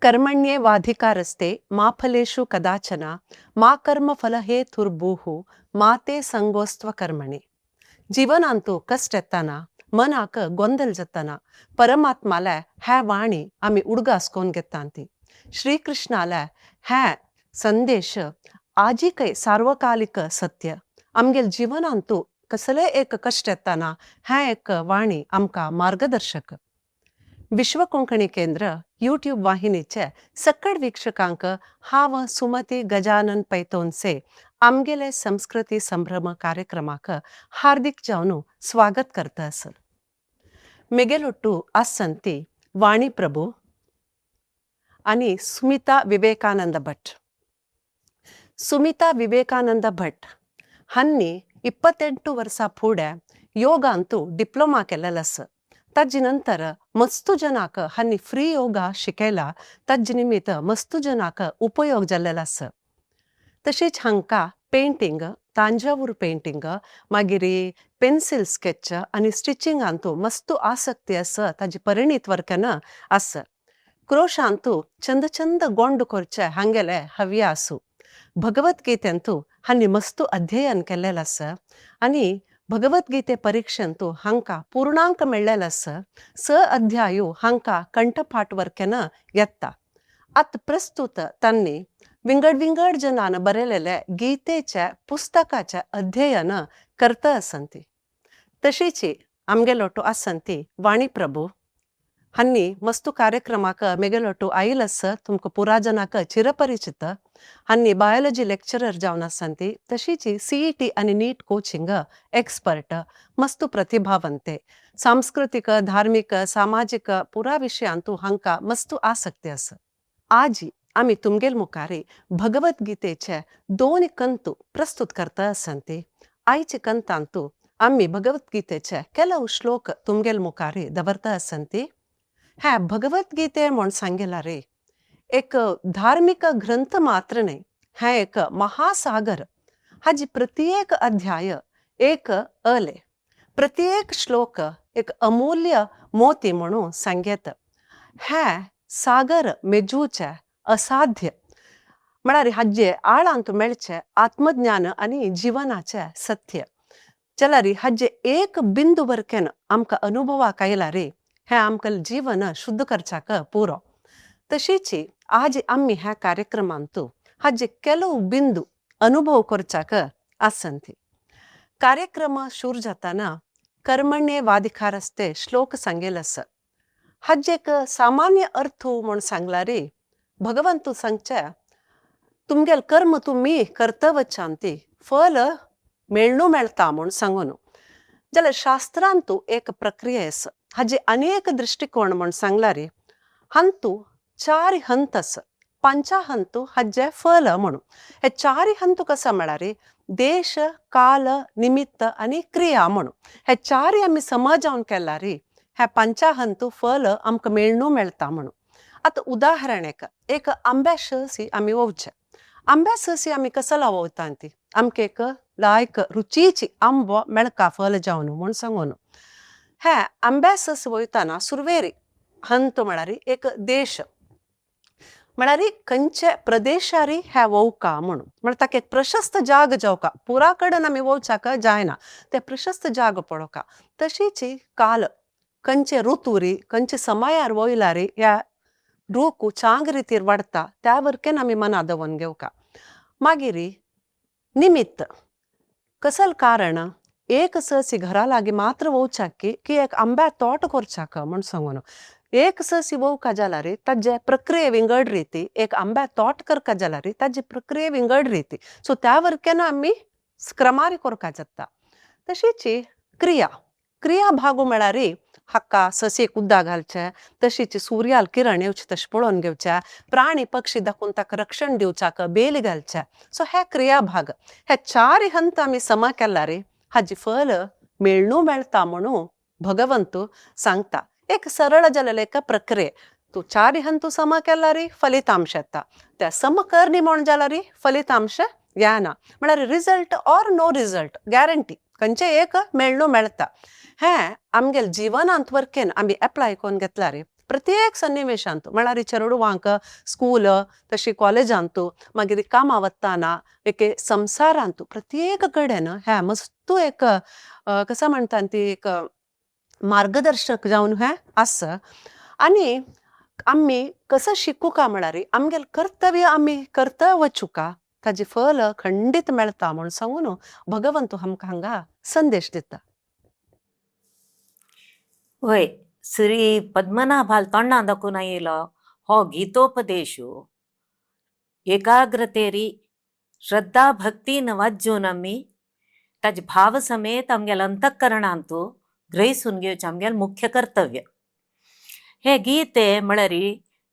ಕರ್ಮಣ್ಯೇ ವಾಧಿಕಾರಸ್ತೆ ಮಾ ಫಲೇಶು ಕದಾಚನ ಮಾ ಕರ್ಮ ಫಲಹೇತುರ್ಭೂಃ ಮಾತೆ ಸಂಗೋಸ್ತ್ವ ಕರ್ಮಣಿ. जीवनांतु कश्ट येताना, मनाक ಗೊಂದಲ जाताना परमात्माले ह्या वाणी आमी उडगास करून घेता ती. श्रीकृष्णाले हे संदेश आजीकय सार्वकालिक सत्य. आमगेले जीवनांतु कसलेय एक कश्ट येताना हें एक वाणी आमकां मार्गदर्शक. विश्व कोंकणी केंद्र यूट्यूब वाहिनीचे सकड वीक्षकांक हांव सुमती गजानन पैतोनसे आमगेले संस्कृती संभ्रम कार्यक्रमाक हार्दिक जावन स्वागत करता आसर. मेगेलोट्टू आसंती वाणी प्रभू आनी सुमिता विवेकानंद भट. सुमिता विवेकानंद भट हांणी 28 वर्सां फुडें योगांतू डिप्लोमा केलेलो आसा. ताजे नंतर मस्तू जनाक हांणी फ्री योगा शिकयला. ताजे निमित्त मस्तू जनाक उपयोग जाल्लेलो आसा. तशीच हांकां पेंटींग, तांजावूर पेंटींग, मागीर पेन्सील स्केच आनी स्टिचिंगांतू मस्तू आसक्ती आसा. ताजी परिणीत वर्कन आसा. क्रोशांतू चंद चंद गोंड करचे हांगेले हव्या आसू. भगवद्गीतेंतू हांणी मस्तू अध्ययन केल्लेलें आसा आनी भगवद्गीते परिक्षेंतू हांकां पूर्णांक मेळ्ळेलो आसा. स अध्यायू हांकां कंठपाठ वर्केन येता. आतां प्रस्तुत तांणी विंगड विंगड जनान बरयलेले गीतेच्या पुस्तकाचें अध्ययन करता आसंती. तशीच आमगेलोटू आसंती वाणी प्रभू हांणी मस्तू कार्यक्रमाक मेगेलोटू आयल आसा. तुमकां पुरा जनाक चिरपरिचित. हांणी बायोलॉजी लेक्चरर जावन आसंती. तशीच सीईटी आनी नीट कोचिंग एक्सपर्ट, मस्तू प्रतिभावंते. सांस्कृतीक, धार्मीक, सामाजीक पुरा विशयांतू हांकां मस्तू आसक्ती आसा. आजी आमी तुमगेल मुखार भगवद्गीतेचे दोन कंतू प्रस्तुत करता आसंती. आयचे कंतांतू आमी भगवद्गीतेचे ಕೆಲವು ಶ್ಲೋक तुमगेल मुखार दवरता आसंती. ह्या भगवद्गीते म्हूण सांगला रे एक धार्मिक ग्रंथ मात्र न्हय, हें एक महासागर. हाजी प्रत्येक अध्याय एक अले, प्रत्येक श्लोक एक अमूल्य मोती म्हणून सांगेत. हें सागर मेजूचें असाध्य, म्हळ्यार हाजे आळांत मेळचें आत्मज्ञान आनी जिवनाचें सत्य. जाल्यार हाजे एक बिंदू वरकेन आमकां अनुभवाक आयला रे हें आमकां जीवन शुद्ध करच्याक पुरो. तशीच आज आमी ह्या कार्यक्रमांतू हाजे ಕೆಲವು बिंदू अनुभव करच्याक आसंती. कार्यक्रम सुरू जाताना कर्मण्ये वाधिकारस्ते श्लोक सांगेल आसा. हाजे एक सामान्य अर्थ म्हूण सांगला रे भगवंतू सांगचे तुमगेल कर्म तुमी कर्तव्य फल मेळणू मेळटा म्हूण सांगून. जाल्यार शास्त्रांतू एक प्रक्रिया आसा. हाजे अनेक दृश्टिकोण म्हूण सांगला रे हांतू चार हंत आसा. पंचा हंतू हाजे फल म्हणून. हे चार हंतू कसो म्हळ्यार देश, काल, निमित्त आनी क्रिया म्हणून. हे चार आमी समजावन केला रे ह्या पंचा हंतू फल आमकां मेळणू मेळटा म्हणून. आतां उदाहरण एक एक आंब्या ससी आमी वोवचे. आंब्या ससी आमी कसो लावता ती आमकां एक लायक रुचीची आंबो मेळका फल जावन म्हूण सांगून. हे आंब्या सस वयताना सुरवेरी हंत म्हळ्यार एक देश, म्हळ्यार खंयचे प्रदेशारी ह्या वोवका म्हणून. म्हळ्यार ताका एक प्रशस्त जाग जावका. पुरा कडेन आमी वोवचाक जायना, ते प्रशस्त जाग पळोवका. तशीच काल, खंयचे ऋतुरी खंयचे समयार वयलारी ह्या रूख चांग रितीर वाडटा त्या वरकेन आमी मना दवरून घेवका. मागीर निमित्त, कसल कारण एक ससी घरा लागीं मात्र वोवचाक की एक आंब्या तोट करचाक म्हूण सांगून. एक ससी वोवका जाल्यार ताजे प्रक्रिये विंगड रिती, एक आंब्या तोट करका जाल्यार ताजी प्रक्रिये विंगड रिती. सो त्या वरकेन आमी क्रमारी करपा जाता. तशीच क्रिया, क्रिया भागू म्हळ्यार हाका ससेक उदक घालचें, तशीच सुर्याल किरण येवचे तशें पळोवन घेवचें, प्राणी पक्षी दाखोवन ताका रक्षण दिवचाक बेल घालचें. सो हे क्रिया भाग. हे चार हंत आमी समा केला रे हाजी फल मेळणू मेळटा म्हणून भगवंतू सांगता. एक सरळ जालेले एक प्रक्रिये. तूं चार हंतू समा केला रे फलितांश येता. त्या सम करणी म्हूण जाल्यार रे फलितांश येना. म्हळ्यार result or no result guarantee, खंयचें एक मेळणू मेळटा. हें आमगेले जिवनांत वरकेन आमी एप्लाय करून घेतला रे. प्रत्येक सन्निवेशांत म्हळ्यार चेडवांक स्कूल तशी कॉलेजांतू मागीर कामां वतना एके संवसारांतू प्रत्येक कडेन हें मस्तू एक कसो म्हणटा ती एक मार्गदर्शक जावन हें आसा. आनी आमी कसो शिकुका म्हळ्यार आमगेलें कर्तव्य आमी करता वचुका ताजें फल खंडीत मेळटा म्हूण सांगून भगवंत आमकां हांगा संदेश दिता. वय, श्री पद्मनाभाल तोंडां दाखोवन आयलो हो गीतोपदेशू एकाग्रतेरी श्रद्धा भक्तीन वाज्जून आमी ताजे भाव समेत आमगेल्या अंतःकरणांतू ग्रहिसून घेवचें आमगेलें मुख्य कर्तव्य. हे गीते म्हळ्यार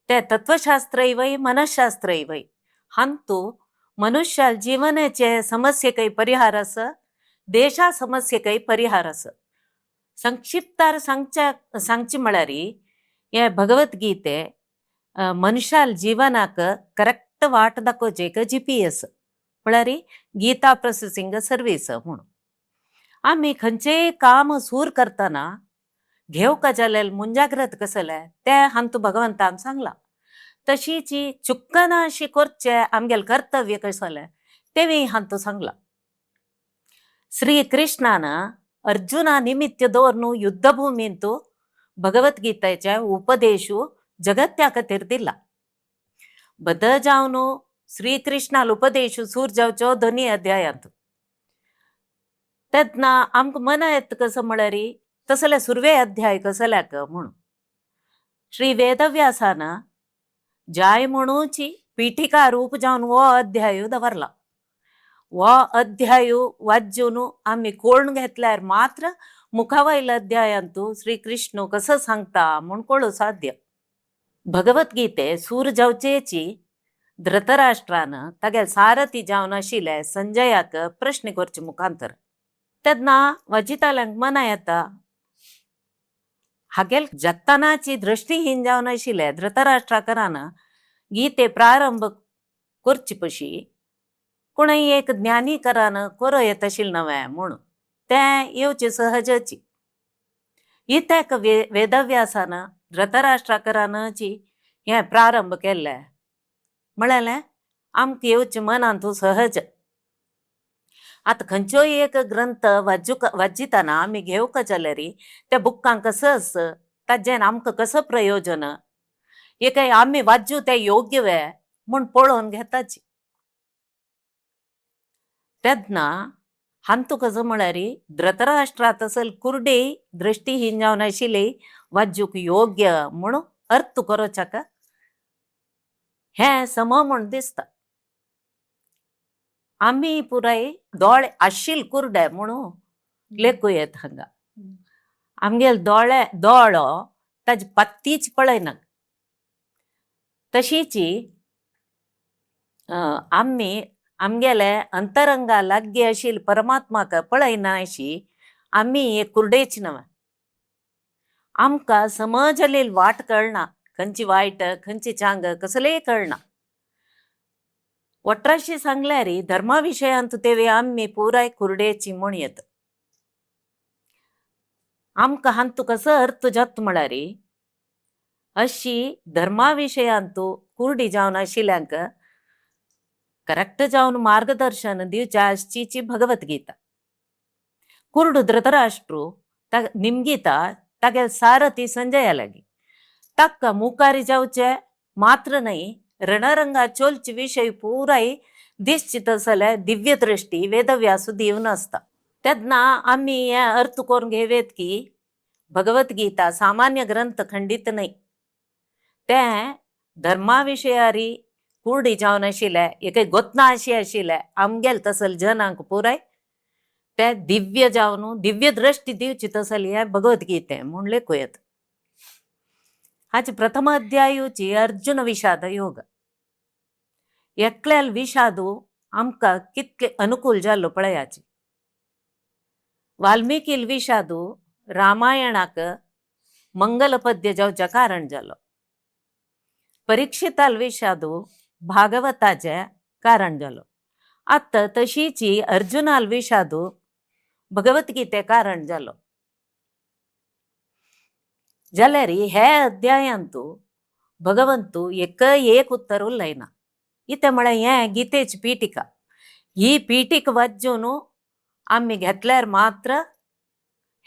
ते तत्वशास्त्रय वय मनशास्त्रय वय हांतू मनुष्या जिवनाचे समस्येकय परिहार आसा, देशा समस्येकय परिहार आसा. संक्षिप्तार सांगच्या सांगचें म्हळ्यार हे भगवद्गीते मनशाल जिवनाक करेक्ट वाट दाखोवचें एक GPS म्हळ्यार गीता प्रोसेसिंग सर्वीस म्हूण. आमी खंयचेय काम सूर करतना घेवका जाल्यार मुंजाग्रत कसलें तें हांतू भगवंतान सांगलां. तशीच चुकना अशी करचें आमगेलें कर्तव्य कसलें तेंवूय हांतू सांगलां. श्री कृष्णान अर्जुना निमित्य दवरून युद्धभूमींतू भगवद्गीतेचे उपदेशू जगत्या खातीर दिला. बद जावन श्रीकृष्णाल उपदेश सूर जावचो दोनी अध्यायांत तेन्ना आमकां मना येता कसो म्हळ्यार तसले सुरवे अध्याय कसल्याक म्हूण. श्री वेदव्यासान जाय म्हणूची पिठिका रूप जावन हो अध्याय दवरला. हो अध्याय वाज्जून आमी कोण घेतल्यार मात्र मुखावयल्या अध्यायांतू श्रीकृष्ण कसो सांगता म्हूण कळूं साध्य. भगवद्गीते सूर जावचेची धृतराष्ट्रान तागेले सारथी जावन आशिल्ले संजयाक प्रश्न करचे मुखांतर तेन्ना वजिताल्यांक मना येता हागेल जगतानाची दृष्टीहीन जावन आशिल्ले धृतराष्ट्राकरान गीते प्रारंभ करचे पशी कोणय एक ज्ञानी करान करो येत आशिल्लें नवें म्हूण तें येवचें सहजची. इत्याक वेदव्यासान धृतराष्ट्राकरानची हें प्रारंभ केल्लें म्हळेलें आमकां येवचें मनांत सहज. आतां खंयचोय एक ग्रंथ वाचितना आमी घेवका जाल्यार त्या बुकांक कसो आसा ताजें आमकां कसो प्रयोजन एक आमी वाच्चू तें योग्य वे म्हूण पळोवन घेताची. तेन्ना हांतू कसो म्हळ्यार धृतराष्ट्रा तसल कुर्डे दृष्टीहीन जावन आशिल्ली वाजूक योग्य म्हूण अर्थ करोच्याक हें सम म्हूण दिसता. आमी पुराय दोळे आशिल कुर्डे म्हणून लेखू येत हांगा. आमगेले दोळे दोळो ताजी पत्तीच पळयना. तशीच आमी आमगेले अंतरंगा लागीं आशिल्ले परमात्माक पळयना अशी आमी एक कुर्डेच न्हय. आमकां समजलेली वाट कळना, खंयची वायट खंयची चांग कसलेय कळना. ಒಟ್ರಾಶಿ सांगल्यार धर्मा विशयांत तेवे आमी पुराय कुर्डेची म्हूण येत. आमकां हांतू कसो अर्थ जाता म्हळ्यार अशी धर्मा विशयांतू कुर्डी जावन आशिल्ल्यांक करेक्ट जावन मार्गदर्शन दिवच्या आसचीची भगवद्गीता. कुर्डू धृतराष्ट्रू निमगीता तागेले सारथी संजया लागीं ताका मुखारी जावचे मात्र न्हय रणरंगा चोलचे विशय पुराय दिसचे तसले दिव्य दृष्टी वेदव्यासू दिवन आसता. तेन्ना आमी हें अर्थ करून घेवयेत की भगवद्गीता सामान्य ग्रंथ खंडीत न्हय, तें धर्मा विशयारी कुर्डी जावन आशिल्ले एक गोतना अशी आशिल्ले आमगेले तसले जनांक पुराय ते दिव्य जावन दिव्य दृष्टी दिवची तसली हें भगवद्गीते म्हूण लेखू येता. हाचे प्रथम अध्यायूची अर्जुन विषाद योग. एकल्याल विषादू आमकां कितले अनुकूल जाल्लो पळयाची. वाल्मिकील विषादू रामायणाक मंगलपद्य जावचें कारण जालो. परीक्षिताल विषादू भागवताचें कारण जालो. आतां तशीची अर्जुनाल विषादू भगवद्गीते कारण जालो. जाल्यार हे अध्यायांतू भगवंतू एकय एक उत्तर उलयना. इतें म्हळ्यार हें गीतेची पिटिका. ही पिटीक वाचून आमी घेतल्यार मात्र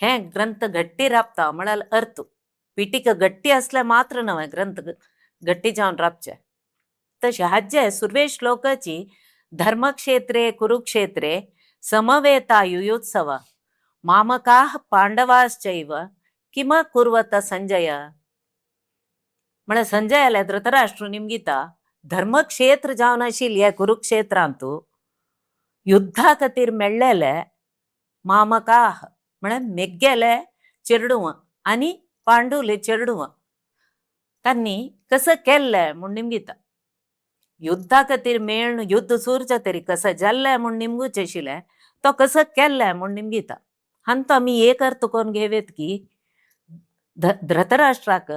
हें ग्रंथ घट्टी राबता म्हळ्यार अर्थ. पिटिका घट्टी आसल्यार मात्र नवें ग्रंथ घट्टी जावन राबचें. तशें हाजे सुरवे श्लोकाची धर्मक्षेत्रे कुरुक्षेत्रे समवेता युयुत्सव मामकाः पांडवाश्चैव किम कुर्वत संजय. म्हळ्यार संजयाल्या धृतराष्ट्र निमगिता धर्मक्षेत्र जावन आशिल्लें ह्या कुरुक्षेत्रांतू युद्धा खातीर मेळ्ळेले मामकाः म्हळ्यार मेग्गेले चेडूं आनी पांडुले चेडूं तांणी कसं केल्लें म्हूण निमगिता. युद्धा खातीर मेळ्ण युद्ध सुरू तरी कसं जाल्लें म्हूण निमगूचें आशिल्लें तो कसं केल्लें म्हूण निमगिता. हांतू आमी एक अर्थ करून घेवयेत की धृतराष्ट्राक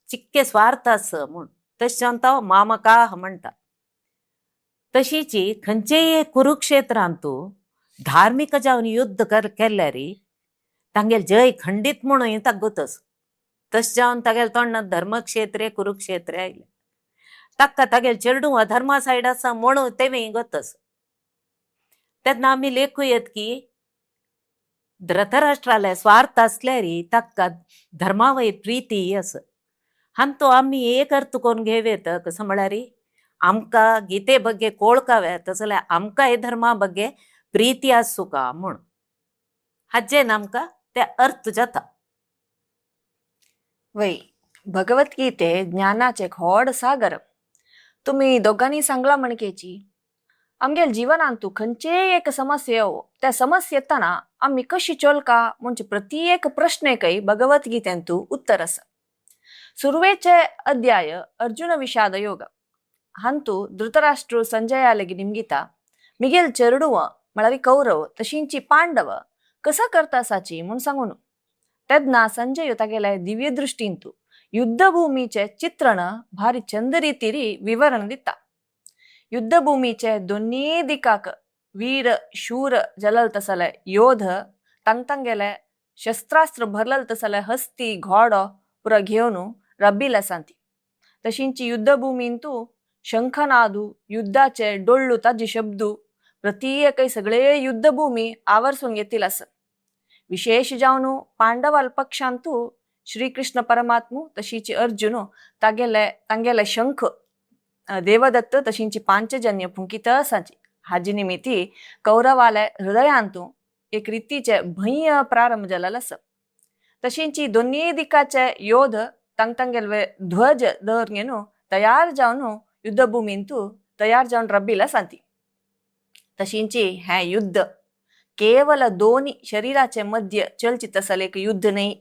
चिक्के स्वार्थ आसा म्हूण तशें तो मामकाह म्हणटा. तशीची खंयचेय कुरुक्षेत्रांतू धार्मीक जावन युद्ध केल्यार तांगेल जय खंडीत म्हणून ताका गोतस. तशें जावन तागेले तोंडांत धर्मक्षेत्रे कुरुक्षेत्रे आयलें. ताका तागेले चेडूं अधर्मा सायड आसा म्हणून तेंवूय गोतस. तेन्ना आमी लेखूं की धृतराष्ट्राले स्वार्थ आसल्यार ताका धर्मा वयर प्रिती आसा. हांतू आमी एक अर्थ करून घेवयेत कसो म्हळ्यार आमकां गीते ಬಗ್ಗೆ कोळकावे तसो जाल्यार आमकां हे धर्मा ಬಗ್ಗೆ प्रिती आसूका म्हूण हाजेन आमकां ते अर्थ जाता. वय, भगवद्गीते ज्ञानाचे एक व्हड सागर. तुमी दोगांनी सांगला म्हणकेची आमगेल जिवनांतू खंयचेय एक समस्या येवो त्या समस्या येताना आमी कशी चोलका म्हणजे प्रति एक प्रश्नेकय भगवद्गीतेंतू उत्तर आसा. सुरवेचे अध्याय अर्जुन विषाद योग हांतू धृतराष्ट्र संजयालेगी निमगिता मिगेल चेरडुव म्हळ्यार कौरव तशींची पांडव कसं करता आसाची म्हूण सांगून. तेन्ना संजय तागेले दिव्य दृष्टींतू युद्धभूमीचे चित्रण भारी चंद रीतीरी विवरण दिता. युद्धभूमीचे दोन्ही दिकाक वीर शूर जलल तसले योध तांगतांगेले शस्त्रास्त्र भरलल तसले हस्ती घोडो पुरा घेवन रब्बील आसांती. तशींची युद्धभूमींतू शंखनादू युद्धाचे डोळ्ळू ताजी शब्दू प्रत्येकय सगळे युद्धभूमी आवर्सून घेतील आसा. विशेष जावन पांडवाल पक्षांतू श्रीकृष्ण परमात्मू तशीची अर्जुन तागेले तांगेले शंख देवदत्त तशींची पांचजन्य फुंकीत आसाची. हाजी निमित्ती कौरवाले हृदयांतू एक रितीचे भंय प्रारंभ जालेलो आसा. तशींची दोन्ही दिकाचे योध तांग तांगेले ध्वज दवर तयार जावन युद्धभूमींतू तयार जावन रब्बील आसाती. तशींची हें युद्ध केवल दोन शरीराचे मध्य चलचित आसलें एक युद्ध न्हय,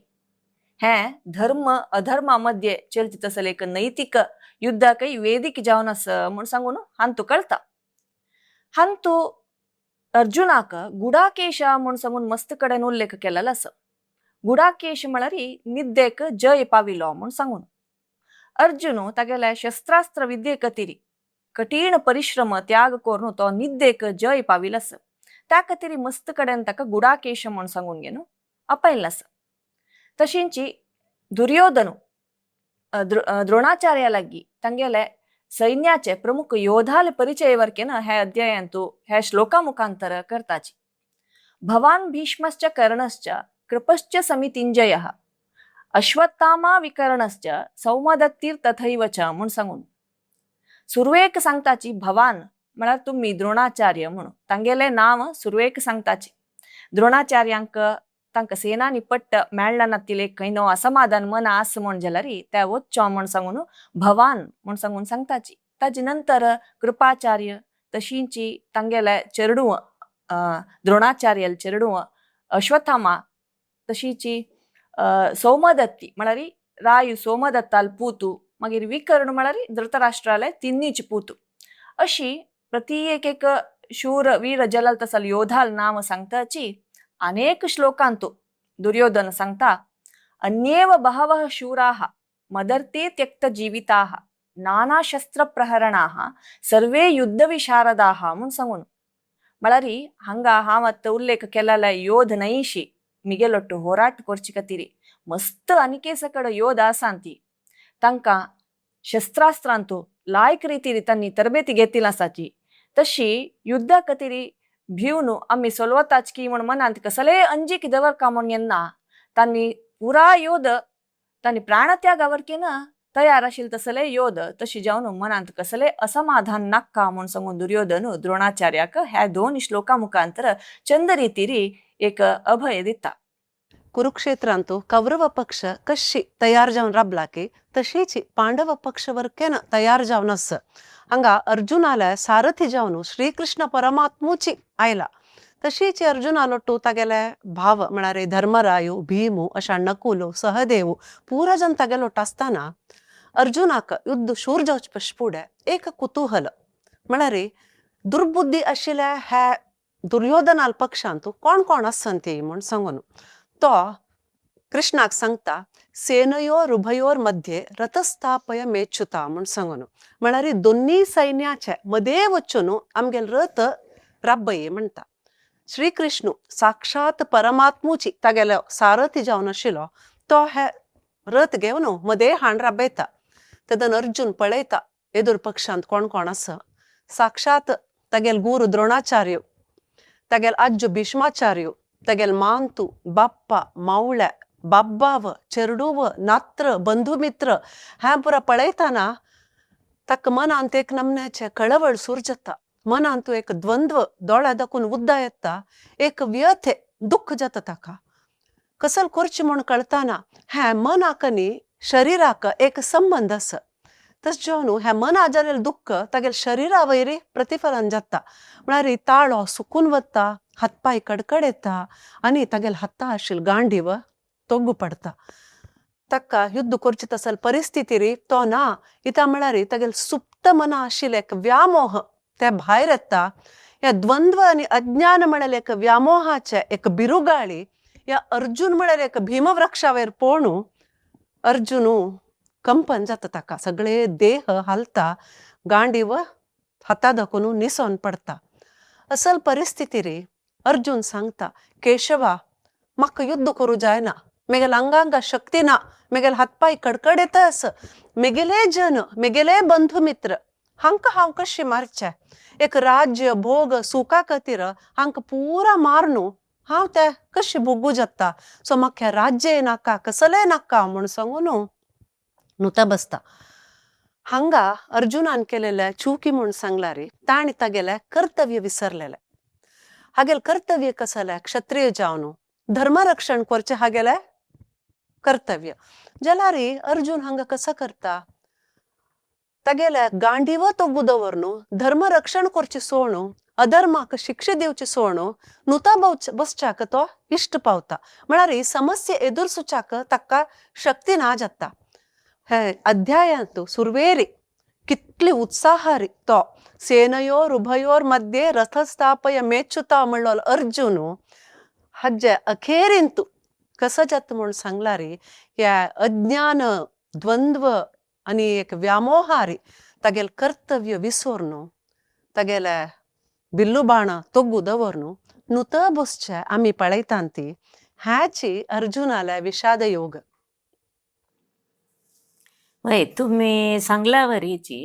हें धर्म अधर्मा मध्य चलचित आसलें एक नैतीक युद्धाकय वेदीक जावन आसा म्हूण सांगून हांतू कळटा. हांतू अर्जुनाक गुडाकेश म्हूण सांगून मस्त कडेन उल्लेख केलेलो आसा. गुडाकेश म्हळ्यार निद्देक जय पाविलो म्हूण सांगून. अर्जुन तागेले शस्त्रास्त्र विद्ये खातीर कठीण परिश्रम त्याग करून तो निद्देक जय पाविलो आसा. त्या खातीर मस्त कडेन ताका गुडाकेश म्हूण सांगून घेवन आपयल्लें आसा. तशींची दुर्योधन द्रोणाचार्या लागीं तांगेले सैन्याचे प्रमुख योधाले परिचय वरकेन हे अध्यायांतू हे श्लोका मुखांतर करताची. भवान भीष्मश्च कर्णश्च कृपश्च समितिंजयः अश्वत्थामा विकर्णश्च सौमदत्तीर तथैव च म्हूण सांगून. सुरवेक सांगताची भवान म्हळ्यार तुमी द्रोणाचार्य म्हणून तांगेलें नांव सुरवेक सांगताची. द्रोणाचार्यांक तांकां सेनानी पट्ट मेळना नातिले खंय नो असमाधान मना आस म्हूण जाल्यार ते वच्चो म्हूण सांगून भवान म्हूण सांगून सांगताची. ताजे नंतर कृपाचार्य तशींची तांगेले चेरडूं द्रोणाचार्यल चेरडूं अश्वत्थामा तशीची सोमदत्ती म्हळ्यार रायू सोमदत्ताल पूतू मागीर विकर्ण म्हळ्यार धृतराष्ट्राले तिन्नीच पूतू अशी प्रति एक एक शूर वीर जलल तसल योधाल नाम सांगताची. अनेक श्लोकांतू दुर्योधन सांगता अन्येव बहवः शूराः मदर्ते त्यक्त जीविताः नाना शस्त्र प्रहरणाः सर्वे युद्धविशारदाः म्हूण सांगून. म्हळ्यार हांगा हांव आतां उल्लेख केलेले योध न्हयशी. मिगेलोट्टू होराट करचे खातीर मस्त अनिके सकड योध आसांती तांकां शस्त्रास्त्रांतू लायक रितीर तांणी तरबेती घेतिल्ली आसाची तशी युद्धा खातीर भिवन आमी सोलवताच की म्हूण मनांत कसलेय अंजीक दवरका म्हूण येन्ना तांणी पुरा योध तांणी प्राणत्यागावरकेन तयार आशिल्ले तसले योध तशी जावन मनांत कसले असमाधान नाक्का म्हूण सांगून दुर्योधन द्रोणाचार्याक ह्या दोन श्लोका मुखांतर चंद रितीरी एक अभय दिता. कुरुक्षेत्रांतू कौरव पक्ष कशी तयार जावन राबला की तशीच पांडव पक्ष वरकेन तयार जावन आस. हांगा अर्जुनाले सारथी जावन श्रीकृष्ण परमात्मुची आयला. तशीच अर्जुनालोट्टू तागेले भाव म्हळ्यार धर्मरायो, भीमू, अशा नकुलो, सहदेव पुरा जन तागेलोट आसतना अर्जुनाक युद्ध शूर जावचे पश फुडें एक कुतूहल म्हळ्यार दुर्बुद्धी आशिल्ल्या ह्या दुर्योधनाल पक्षांतू कोण कोण आसन ती म्हूण सांगून तो कृष्णाक सांगता सेनयोर उभयोर मध्ये रथस्थापय मेच्युता म्हूण सांगून, म्हळ्यार दोन्ही सैन्याचे मदें वचून आमगेल रथ राबय म्हणटा. श्रीकृष्ण साक्षात परमात्मुची तागेलो सारथी जावन आशिल्लो तो हे रथ घेवन मदें हाण राबयता. तेदन अर्जुन पळयता एदुर पक्षांत कोण कोण आसा. साक्षात तागेल गुरू द्रोणाचार्य, तागेल आज्जो भीष्माचार्य, तागेल मांतू, बाप्पा, मावळ्या, बाब्बाव, चेरडूव, नात्र, बंधुमित्र हें पुरा पळयतना ताका मनांत एक नमन्याचें कळवळ सूर जाता. मनांत एक द्वंद्व दोळ्या दाखून उद्दा येता, एक व्यथे दुख्ख जाता ताका. कसल करचें म्हूण कळतना हें मनाक आनी शरिराक एक संबंद आसा. तशें जावन हें मना जालेलें दुख्ख तागेल्या शरिरा वयर प्रतिफलन जाता. म्हळ्यार ताळो सुकून वता, हातपांय कडकड येता आनी तागेल्या हाता आशिल्लें गांडीव तोगू पडटा. ताका युद्ध करचें तसल परिस्थिती री तो ना इता म्हळ्यार तागेलें सुप्त मना आशिल्लें एक व्यामोह ते भायर येता. ह्या द्वंद्व आनी अज्ञान म्हळ्यार एक व्यामोहाचें एक बिरुगाळी ह्या अर्जुन म्हळ्यार एक भीमवृक्षा वयर पळोवन अर्जुनू कंपन जाता ताका, सगळे देह हालता, गांडीव हाता दाखोवन निसोन पडटा. असल परिस्थिती रे अर्जुन सांगता केशवा म्हाका युद्ध करूं जायना, मेगेल्या आंगांक शक्ती ना, मेगेले हातपांय कडकड येता आस, मेगेले जन मेगेले बंधू मित्र हांकां हांव कशें मारचें, एक राज्य भोग सुखा खातीर हांकां पुरा मारनू हांव तें कशें भोगू जाता, सो म्हाका राज्य नाका कसलें नाका म्हूण सांगून नुता बसता. हांगा अर्जुनान केलेले चुकी म्हूण सांगला रे ताणें तागेलें कर्तव्य विसरलेलें. हागेलें कर्तव्य कसलें, क्षत्रिय जावन धर्मरक्षण करचें हागेलें कर्तव्य. जाल्यार अर्जुन हांगा कसो करता, तागेलें गांडीव तोगू दवर धर्मरक्षण करचें सोणू अधर्माक शिक्षा दिवची सोणू नुता बसच्याक तो इश्ट पावता. म्हळ्यार ही समस्या एदुरसुच्याक ताका शक्ती ना जाता. हे अध्यायांत सुरवेरी कितली उत्साहारी तो सेनयोर उभयोर मध्ये रथस्थापय मेच्युता म्हणलो अर्जुन हाजे अखेरींत कसो जाता म्हूण सांगला रे ह्या अज्ञान द्वंद्व आनी एक व्यामोहारी तागेलें कर्तव्य विसरून तागेले बिल्लू बाणां तोगू दवरून नुत बसचे आमी पळयता ती ह्याची अर्जुनाल्या विषाद योग. वय तुमी सांगल्या वरीची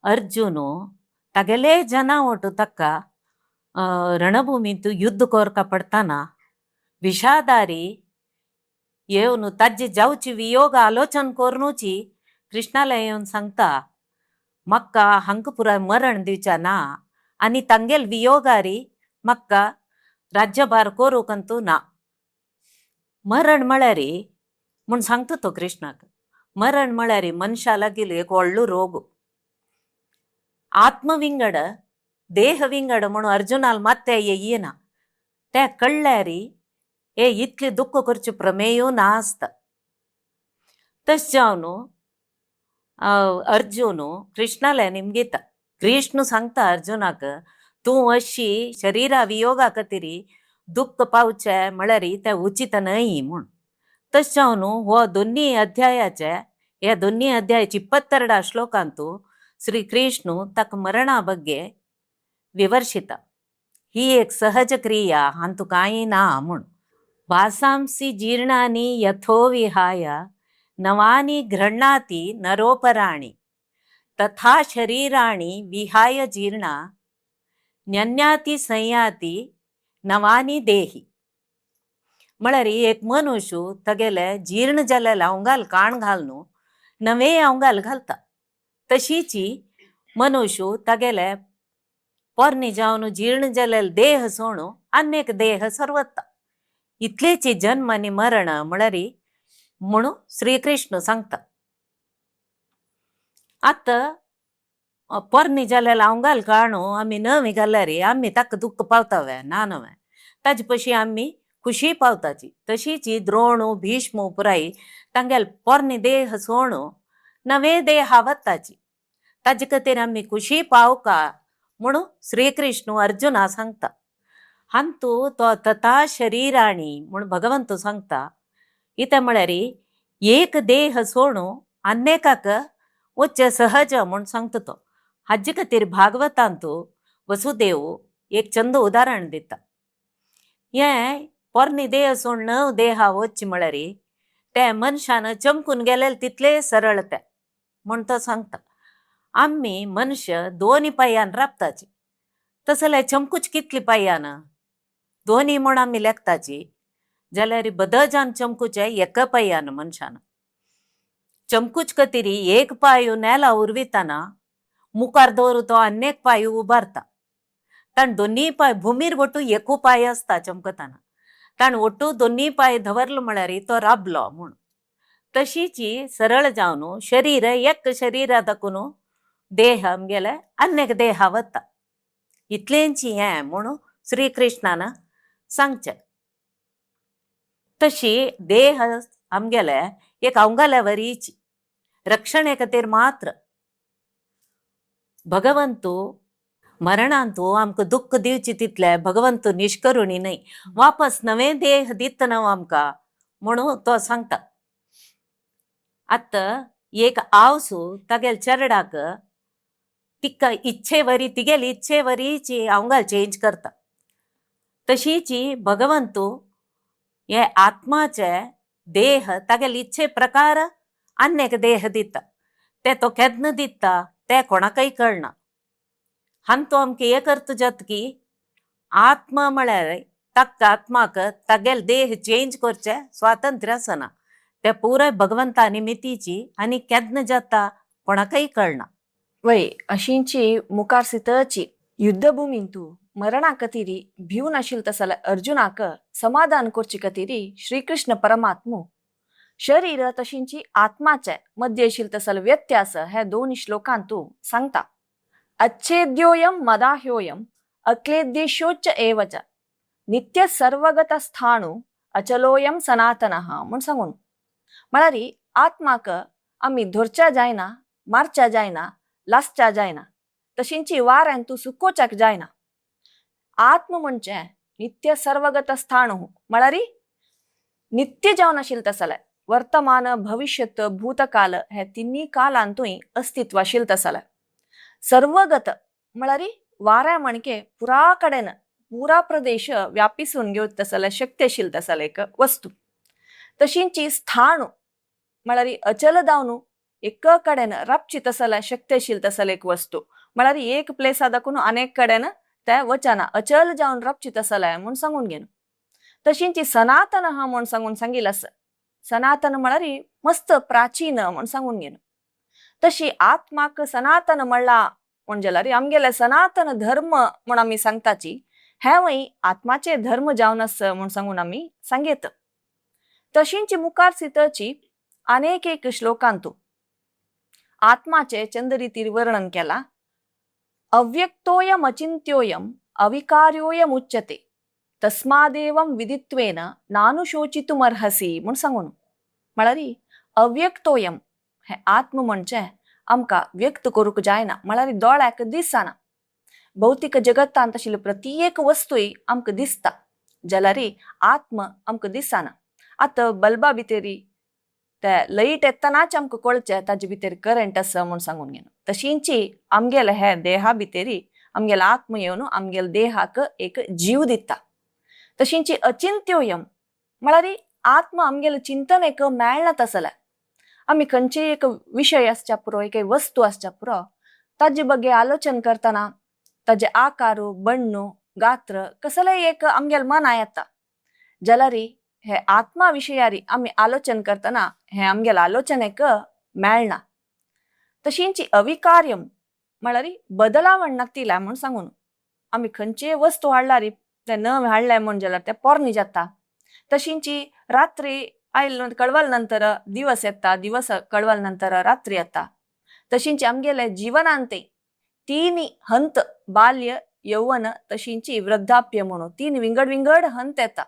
अर्जुन तागेले जना वटू ताका रणभुमींत युद्ध करका पडताना विषादारी येवन ताजे जावची वियोग आलोचन करुनूची कृष्णाला येवन सांगता म्हाका हांकां पुराय मरण दिवच्या ना आनी तांगेल वियोगारी म्हाका राज्यभार करूंक अंतू ना. मरण म्हळ्यार म्हूण सांगता तो कृष्णाक, मरण म्हळ्यार मनशा लागीं एक व्हडलो रोग, आत्मविंगड देह विंगड म्हणून अर्जुनाल मात्ते येना ते कळ्ळ्यार हे इतले दुख्ख करचे प्रमेय ना आसता. तशें जावन अर्जुन कृष्णाले निमगिता. कृष्ण सांगता अर्जुनाक तूं अशी शरिरा वियोगा खातीर दुख्ख पावचें म्हळ्यार तें उचित न्हय म्हूण. तशें जावन हो दोन्ही अध्यायाचे ह्या दोन्ही अध्यायाची 22 श्लोकांतू श्री कृष्ण ताका मरणा ಬಗ್ಗೆ विवर्शिता. ही एक सहज क्रिया हांतू कांय ना म्हूण. वासांसि जीर्णानि यथो विहाय नवानि गृह्णाति नरोपराणि तथा शरीराणि विहाय जीर्णा न्यन्याति संयाति नवानि देहि. म्हळ्यार एक मनुष्य तागेले जीर्ण जाल्ले अवंगाल काण घालून नवे अवंगाल घालता, तशीची मनुष्य तागेले पोरणे जावन जीर्ण जाल्ले देह सोडून आन्येक देह सरवता. इतलेची जन्म आनी मरण म्हळ्यार म्हणून श्रीकृष्ण सांगता. आतां पोरणे जाल्ले अवंगाल काणू आमी नवी घाल्यार आमी ताका दुख्ख पावतावे ना नवे, ताजे पशी आमी खुशी पावताची. तशीच द्रोण भीष्म पुराय तांगेले पोरणे देह सोडून नवे देह वताची, ताजे खातीर आमी खुशी पावका म्हणून श्रीकृष्ण अर्जुना सांगता. हांतू तो तथा शरीराणी म्हूण भगवंत सांगता. इतें म्हळ्यार एक देह सोडून आन्येकाक वचचें सहज म्हूण सांगता तो. हाजे खातीर भागवतांतू वसुदेव एक चंद उदाहरण दिता. हें पोरणे देह सोडून नव देहा वचचें म्हळ्यार ते मनशान चमकून गेलेले तितले सरळ ते म्हूण तो सांगता. आमी मनशां दोनी पांयान राबताची, तशें जाल्यार चमकूच कितली पांयान दोनी म्हूण आमी लेखताची जाल्यार बदजान चमकूचे एका पांयान मनशान चमकूच खातीर एक पांय नेला उरविताना मुखार दवरून तो आन्येक पांय उबारता. ताणें दोनी पांय भुमीर वटू एकू पांय आसता चमकतना, ताणें ಒಟ್ಟು दोनी पांय दवरलो म्हळ्यार तो राबलो म्हूण. तशीच सरळ जावन शरीर एक शरीरा दाखून देह आमगेले आन्येक देहा वता, इतलेंच हें म्हणून श्रीकृष्णान सांगचें. तशी देह आमगेले एक अवंगाल्या वरीची रक्षणे खातीर मात्र. भगवंतू मरणांतू आमकां दुख्ख दिवचे तितले भगवंतू निष्करुणी न्हय, वापस नवे देह दितना आमकां म्हणून तो सांगता. आतां एक आवसू तागेले चेरडाक तिका इच्छे वरी तिगेली इच्छे वरीची अवंगाल चेंज करता, तशीच भगवंतू हे आत्माचे देह तागेले इच्छे प्रकार आन्येक देह दिता, ते तो केन्ना दिता ते कोणाकय कळना. हांतू आमकां एक अर्थ जाता की आत्मा म्हळ्यार ताका आत्माक तागेले देह चेंज करचें स्वातंत्र्य आसना, ते पुराय भगवंता निमितीची आनी केन्ना जाता कोणाकय कळना. वय अशींची मुखार सितची युद्धभूमींतू मरणा कतिरी भिवन आशिल तसल्या अर्जुनाक समाधान करचे कतिरी श्रीकृष्ण परमात्मू शरीर तशींची आत्माचे मध्य आशिल तसल व्यत्यास हे दोन श्लोकांतू सांगता. अच्छेद्योयम मदाह्योयम अक्लेद्येशोच्च एवच नित्य सर्वगत स्थाणु अचलोयम सनातनः म्हूण सांगून. म्हळ्यार आत्माक आमी धरच्या जायना, मारच्या जायना, लासच्या जायना, तशींची वाऱ्यान तूं सुकोवच्याक जायना. आत्म म्हणजे नित्य सर्वगत स्थाणु म्हळ्यार नित्य जावन आशिल्लें तसलें वर्तमान भविष्यत भूतकाल हे तिन्ही कालांतूय अस्तित्व आशिल्लें तसलें. सर्वगत म्हळ्यार वाऱ्या म्हणके पुरा कडेन पुरा प्रदेश व्यापिसून घेवत तसलें शक्ती आशिल्लें तसलें एक वस्तू. तशींची स्थाणु म्हळ्यार अचल जावन एक कडेन राबची तसलें शक्ती आशिल्लें तसलें एक वस्तू, म्हळ्यार एक प्लेसा दाखून अनेक कडेन ते वचना, अचल जावन राबची तसलें म्हूण सांगून घेवन. तशींची सनातन हा म्हूण सांगून सांगिल्लें आसा. सनातन म्हळ्यार मस्त प्राचीन म्हूण सांगून घेवन. तशी आत्माक सनातन म्हणला म्हण जाल्यार आमगेले सनातन धर्म म्हूण आमी सांगताची हेंवूय आत्माचे धर्म जावन आसा म्हूण सांगून आमी सांगयत. तशींची मुखार सितची अनेक एक श्लोकांतू आत्माचे चंद रितीर वर्णन केला. अव्यक्तोयम अचिंत्योयम अविकार्योयम उच्यते तस्मादेवं विदित्वेन नानुशोचितुमर्हसी म्हूण सांगून. म्हळ्यार अव्यक्तोयम हे आत्म म्हणजे आमकां व्यक्त करूंक जायना, म्हळ्यार दोळ्याक दिसना. भौतीक जगतांत आशिल्ली प्रत्येक वस्तूय आमकां दिसता जाल्यार आत्म आमकां दिसना. आतां बल्बा भितरी ते लायट येतनाच आमकां कळचें ताजे भितर करंट आसा म्हूण सांगून घेवन. तशींची आमगेले हे देहा भितरी आमगेले आत्म येवन आमगेले देहाक एक जीव दिता. तशींची अचिंत्योयम म्हळ्यार आत्मा आमगेले चिंतन एक मेळना तसलें. आमी खंयचेय एक विशय आसच्या पुरो, एक वस्तू आसच्या पुरो, ताजे बगे आलोचन करतना ताजे आकारू, बण्णू, गात्र कसलेय एक आमगेले मना येता. जाल्यार हे आत्मा विशयारी आमी आलोचन करतना हे आमगेले आलोचन एक मेळना. तशींची अविकार्यम म्हळ्यार बदलावण नातिला म्हूण सांगून आमी खंयचेय वस्तू हाडल्यार ते नवे हाडले म्हूण जाल्यार ते पोरणी जाता. तशींची रात्री आयल कळवल नंतर दिवस येता, दिवस कळवल नंतर रात्री येता. तशींची आमगेले जिवनांत तीन हंत, बाल्य, यौवन तशींची वृद्धाप्य म्हणून तीन विंगड विंगड हंत येता.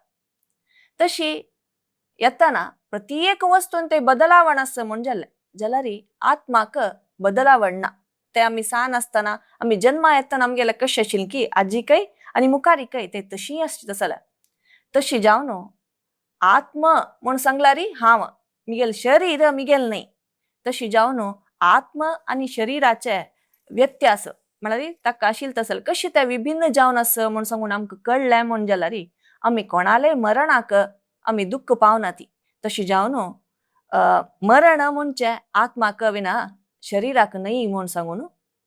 तशी येताना प्रत्येक वस्तून ते बदलावण आसा म्हूण जालें जाल्यार आत्माक बदलावण ना. ते आमी सान आसतना, आमी जन्मा येतना आमगेले कशें आशिल्लें की आजीकय आनी मुखारीकय ते तशी आसची तसले. तशी जावन आत्म म्हूण सांगल्यार हांव मिगेल शरीर मिगेल न्हय. तशी जावन आत्म आनी शरिराचे व्यत्यास म्हळ्यार ताका आशिल्लें तसलें कशें तें विभिन्न जावन आसा म्हूण सांगून आमकां कळ्ळें म्हूण जाल्यार आमी कोणाले मरणाक आमी दुख्ख पावना ती. तशें जावन मरण म्हणचें आत्माक विना शरिराक न्हय म्हूण सांगून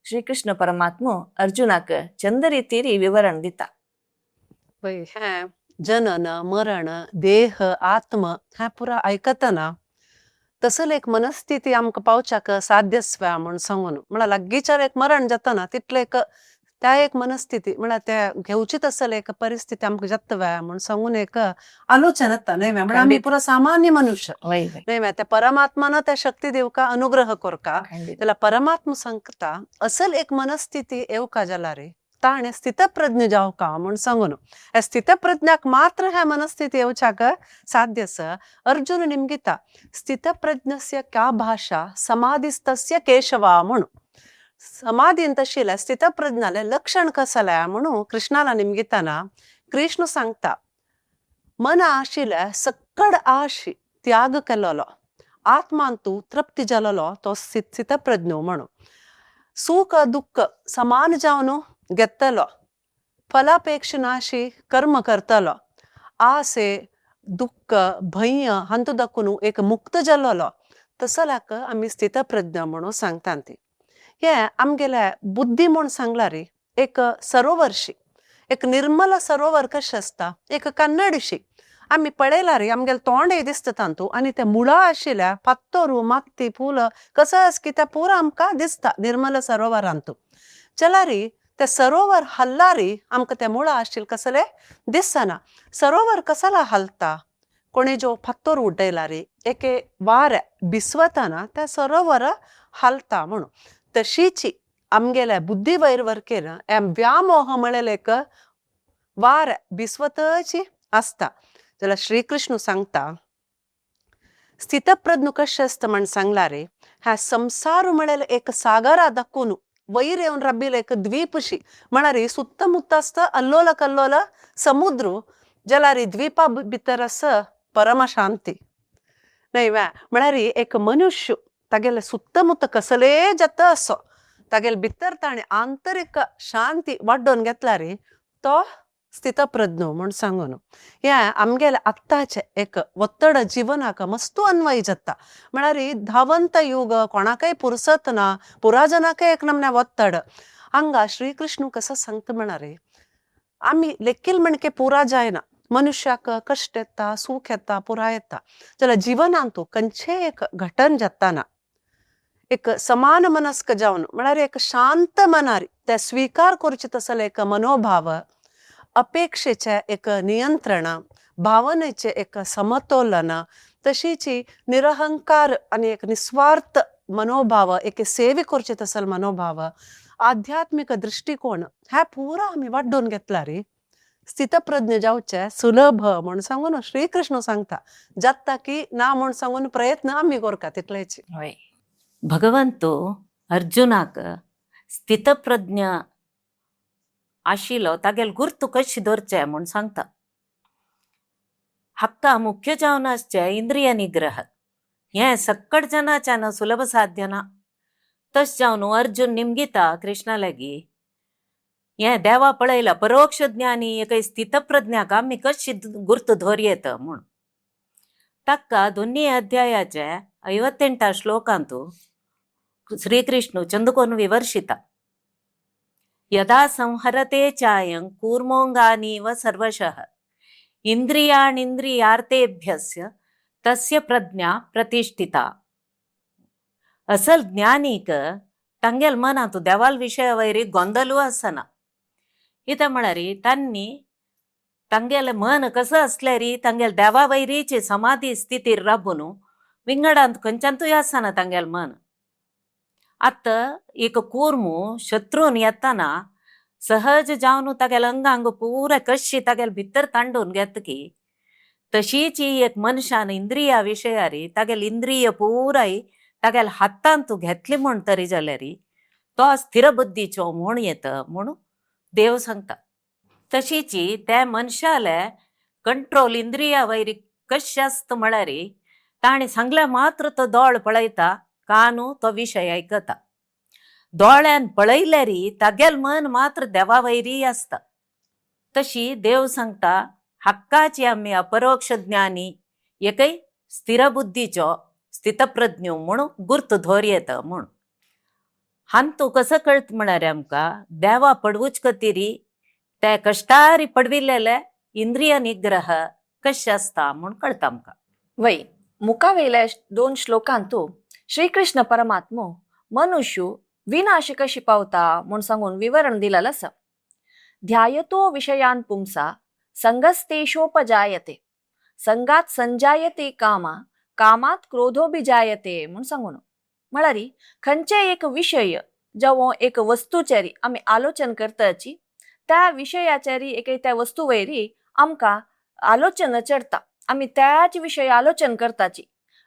श्रीकृष्ण परमात्मा अर्जुनाक चंद रितीरी विवरण दिता. पळय हें जनन, मरण, देह, आत्म हें पुरा आयकतना तसले एक मनस्थिती आमकां पावच्याक साध्यस्व्या म्हूण सांगून म्हळ्यार लागींच्यार एक मरण जातना तितलें एक त्या एक मनस्थिती म्हळ्यार त्या घेवची तसले एक परिस्थिती आमकां जाता व्या म्हूण सांगून एक आलोचन येता न्हय म्हळ्यार आमी पुरो सामान्य मनुष्य न्हय व्या, त्या परमात्मान त्या शक्ती दिवका, अनुग्रह करका. जाल्यार परमात्मा सांगता असल एक मनस्थिती येवका जाल्यार ताणें स्थितप्रज्ञ जावका म्हूण सांगून ह्या स्थितप्रज्ञाक मात्र ह्या मनस्थिती येवच्याक साध्य आसा. अर्जुन निमगिता स्थितप्रज्ञस्य का भाशा समाधिस्तस्य केशवा म्हणून समाधीन तशिल्या स्थितप्रज्ञाले लक्षण कसलें म्हणून कृष्णाला निमगिताना कृष्ण सांगता मना आशिल्ल्या सक्कड आशी त्याग केलोलो आत्मान तूं तृप्ती जालोलो तो स्थितप्रज्ञ म्हणून सुख दुःख समान जावन घेतलो, फलापेक्ष नाशी कर्म करतलो, आसे दुःख भंय हांतू दाखून एक मुक्त जालोलो तसल्याक आमी स्थितप्रज्ञ म्हणून सांगता. ती हे आमगेले बुद्धी म्हूण सांगला रे एक सरोवरशी, एक निर्मल सरोवर कशें आसता, एक कन्नडशी आमी पळयला रे आमगेलें तोंडय दिसता तातूंत आनी ते मुळां आशिल्ल्या फातोरू, माती, फुलां कसो आसा की तें पुरो आमकां दिसता निर्मल सरोवरांतू. जाल्यार ते सरोवर हल्ला रे आमकां ते मुळां आशिल्लें कसलें दिसना. सरोवर कसला हालता, कोणी जो फातोर उडयला रे एके वारें बिसवतना तें सरोवर हालता म्हणून तशीची आमगेल्या बुद्धी वयर वरकेर व्यामोह म्हळेलें एक वारें बिसवतची आसता. जाल्यार श्रीकृष्ण सांगता स्थितप्रज्ञ कशें आसता म्हण सांगला रे ह्या संवसार म्हळेलें एक सागरा दाखोवन वयर येवन राबिल्लें एक द्वीपशी म्हळ्यार सुत्तमुत्त आसता अल्लोल कल्लोल समुद्र, जाल्यार द्वीपा भितर आसा परमशांती न्हय व्या. म्हळ्यार एक मनुष्य तागेले सुत्तमुत्त कसलेय जाता असो तागेले भितर ताणें आंतरीक शांती वाडोवन घेतला रे तो स्थितप्रज्ञ म्हूण सांगून हें आमगेले आत्ताचें एक ಒತ್ತಡ जिवनाक मस्तू अन्वय जाता. म्हळ्यार धावंत युग, कोणाकय पुरसत ना, पुराजनाकय एक नमन्या ಒತ್ತಡ. हांगा श्रीकृष्ण कसो सांगता म्हळ्यार आमी लेखील म्हणके पुरा जायना, मनुष्याक कश्ट येता, सूख येता, पुरा येता. जाल्यार जिवनांतू खंयचेय एक घटन जाताना एक समान मनस्क जावन म्हळ्यार एक शांत मनार ते स्विकार करचे तसले एक मनोभाव, अपेक्षेचें एक नियंत्रण, भावनेचें एक समतोलन, तशीच निरहंकार आनी एक निस्वार्थ मनोभाव, एक सेवे करचे तसले मनोभाव, आध्यात्मीक दृश्टिकोण ह्या पुरा आमी वाडोवन घेतला रे स्थितप्रज्ञ जावचें सुलभ म्हूण सांगून श्रीकृष्ण सांगता. जाता की ना म्हूण सांगून प्रयत्न आमी करता तितलेच. हय. भगवंतो अर्जुनाक स्थितप्रज्ञ आशिल्लो तागेल गुर्तू कशी दवरचें म्हूण सांगता. हाका मुख्य जावन आसचें इंद्रिय निग्रह हें सक्कड जनाच्यान सुलभ साध्य ना. तशें जावन अर्जुन निमगिता कृष्णा लागीं हें देवा पळयला परोक्ष ज्ञानी एक स्थितप्रज्ञाक आमी कशी गुर्त दवरयेत म्हूण. ताका दोन्ही अध्यायाचे 58 श्लोकांतु श्रीकृष्ण चंदकोन विवर्षिता. यदा संहरते चायं कूर्मोऽङ्गानीव सर्वशः इंद्रियाणिंद्रियार्थेभ्यस्य तस्य प्रज्ञा प्रतिष्ठिता. असल ज्ञानीक तांगेल मनांत देवाल विशया वयर गोंदलू आसना. कितें म्हळ्यार तांणी तांगेलें मन कसो आसल्यार तांगेले देवा वयरीची समाधी स्थितीर राबून विंगडांत खंयच्यातूय आसना तांगेलें मन. आतां एक कूर्मू शत्रून येतना सहज जावन तागेले अंगांग पुरा कशी तागेले भितर तांडून घेता की तशीच ही एक मनशान इंद्रिया विशयारी तागेले इंद्रिय पुराय तागेले हातांत घेतली म्हण तरी जाल्यार तो स्थिर बुद्धीचो म्हूण येता म्हूण देव सांगता. तशीच त्या मनशाले कंट्रोल इंद्रिया वयर कशें आसता म्हळ्यार ताणें सांगलें मात्र तो दोळ पळयता, कानू तो विशय आयकता. दोळ्यान पळयल्यार तागेल मन मात्र देवा वयरी आसता. तशी देव सांगता हक्काची आमी अपरोक्ष ज्ञानी एकय स्थिर बुद्धीचो स्थितप्रज्ञ म्हूण गुर्त धोर येता म्हूण. हांतू कसो कळटा म्हळ्यार आमकां देवा पडवूच खातीर ते कश्टारी पडविल्लेले इंद्रिय निग्रह कशें आसता म्हूण कळटा आमकां. वय, मुखावेल्या दोन श्लोकांतु श्रीकृष्ण परमात्मो मनुष्य विनाश कशी पावता म्हूण सांगून विवरण दिलेलें आसा. ध्यायतो विषयान पुंसा संगस्तेषोपजायते संगात संजायते कामा कामात क्रोधोभिजायते म्हूण सांगून. म्हळ्यार खंयचे एक विशय जावं एक वस्तूचेर आमी आलोचन करताची त्या विशयाचेर एक त्या वस्तू वयरी आमकां आलोचन चडता, आमी त्याच विशय आलोचन करताची.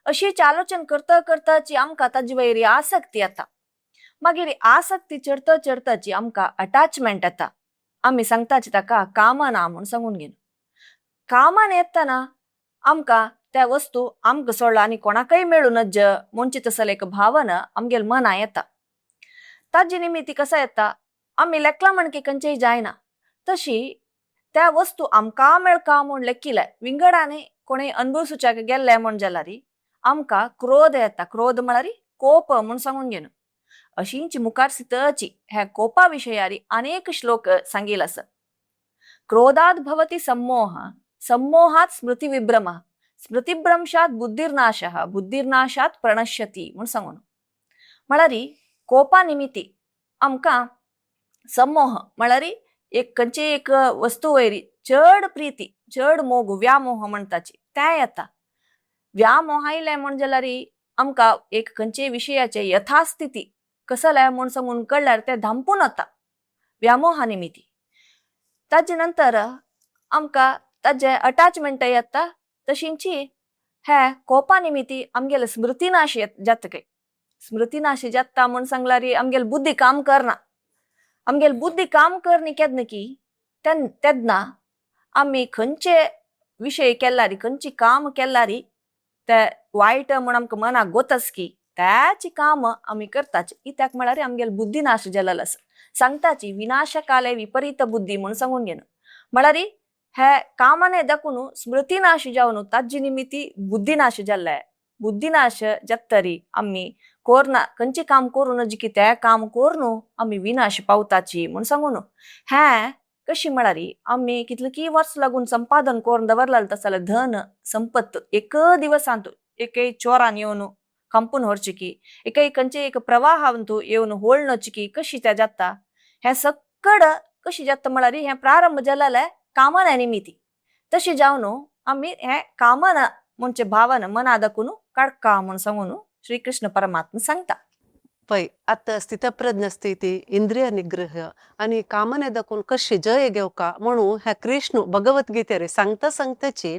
अशीच आलोचन करता करताची आमकां ताजे वयरी आसक्ती येता. मागीर आसक्ती चडता चडताची आमकां अटॅचमेंट येता. आमी सांगताची ताका कामना म्हूण सांगून घेवन कामन येतना आमकां त्या वस्तू आमकां सोडला आनी कोणाकय मेळूं नज म्हणचे तसले एक भावना आमगेल मना येता. ताजे निमित्ती कसो येता आमी लेखला म्हणकी खंयचेय जायना तशी त्या वस्तू आमकां मेळका म्हूण लेखिले विंगडाने कोणेय अनुभवसुच्याक गेल्ले म्हूण जाल्यार आमकां क्रोध येता. क्रोध म्हळ्यार कोप म्हूण सांगून घेवन अशींच मुखार सितची ह्या कोपा विशयारी अनेक श्लोक सांगील आसा. क्रोधात भवति संमोह संमोहात स्मृतिविभ्रम स्मृतिभ्रंशात बुद्धिर्नाशः बुद्धिर्नाशात प्रणश्यती म्हूण सांगून. म्हळ्यार कोपा निमित्ती आमकां संमोह म्हळ्यार एक खंयची एक वस्तू वयरी चड प्रिती चड मोग व्यामोह म्हणटाची तें येता. व्यामोह आयलें म्हूण जाल्यार आमकां एक खंयचे विशयाचे यथास्थिती कसलें म्हूण सांगून कळ्ळ्यार तें धांपून वता व्यामोहा निमित्ती. ताजे नंतर आमकां ताजे अटॅचमेंट येता. तशींची हे कोपा निमित्ती आमगेले स्मृतीनाश जाता. काय स्मृतीनाश जाता म्हूण सांगल्यार आमगेली बुद्धी काम करना. आमगेली बुद्धी काम करनी केन्ना की तेन्ना आमी खंयचे विशय केल्यार खंयची काम केल्यार ते वायट म्हूण आमकां मनाक गोतस की त्याची काम आमी करताची. कित्याक म्हळ्यार आमगेली बुद्धी नाश जालेलो आसा. सांगताची विनाशकाले विपरीत बुद्धी म्हूण सांगून घेवन म्हळ्यार हे कामाने दाखून स्मृतीनाश जावन ताजी निमित्ती बुद्धिनाश जाल्ले. बुद्धिनाश जातरी आमी कोरना खंयचें काम करूं नज की तें काम करून आमी विनाश पावताची म्हूण सांगून. हें कशी म्हळ्यार आमी कितली वर्स लागून संपादन करून दवरलेलें तसलें धन संपत्त एक दिवसांत एकय चोरान येवन कांपून व्हरची की एकय खंयचे एक प्रवाहांतू येवन होळणची की कशी तें जाता. हें सक्कड कशी जाता म्हळ्यार हें प्रारंभ जालेलें कामना निमित्ती. तशें जावन आमी हें कामना म्हणचे भावना मना दाखून काडका म्हूण सांगून श्रीकृष्ण परमात्मा सांगता. पळय आतां स्थितप्रज्ञ स्थिती इंद्रिय निग्रह आनी कामने दाखोवन कशी जय घेवका म्हणून ह्या कृष्ण भगवद्गीतेर सांगता सांगताची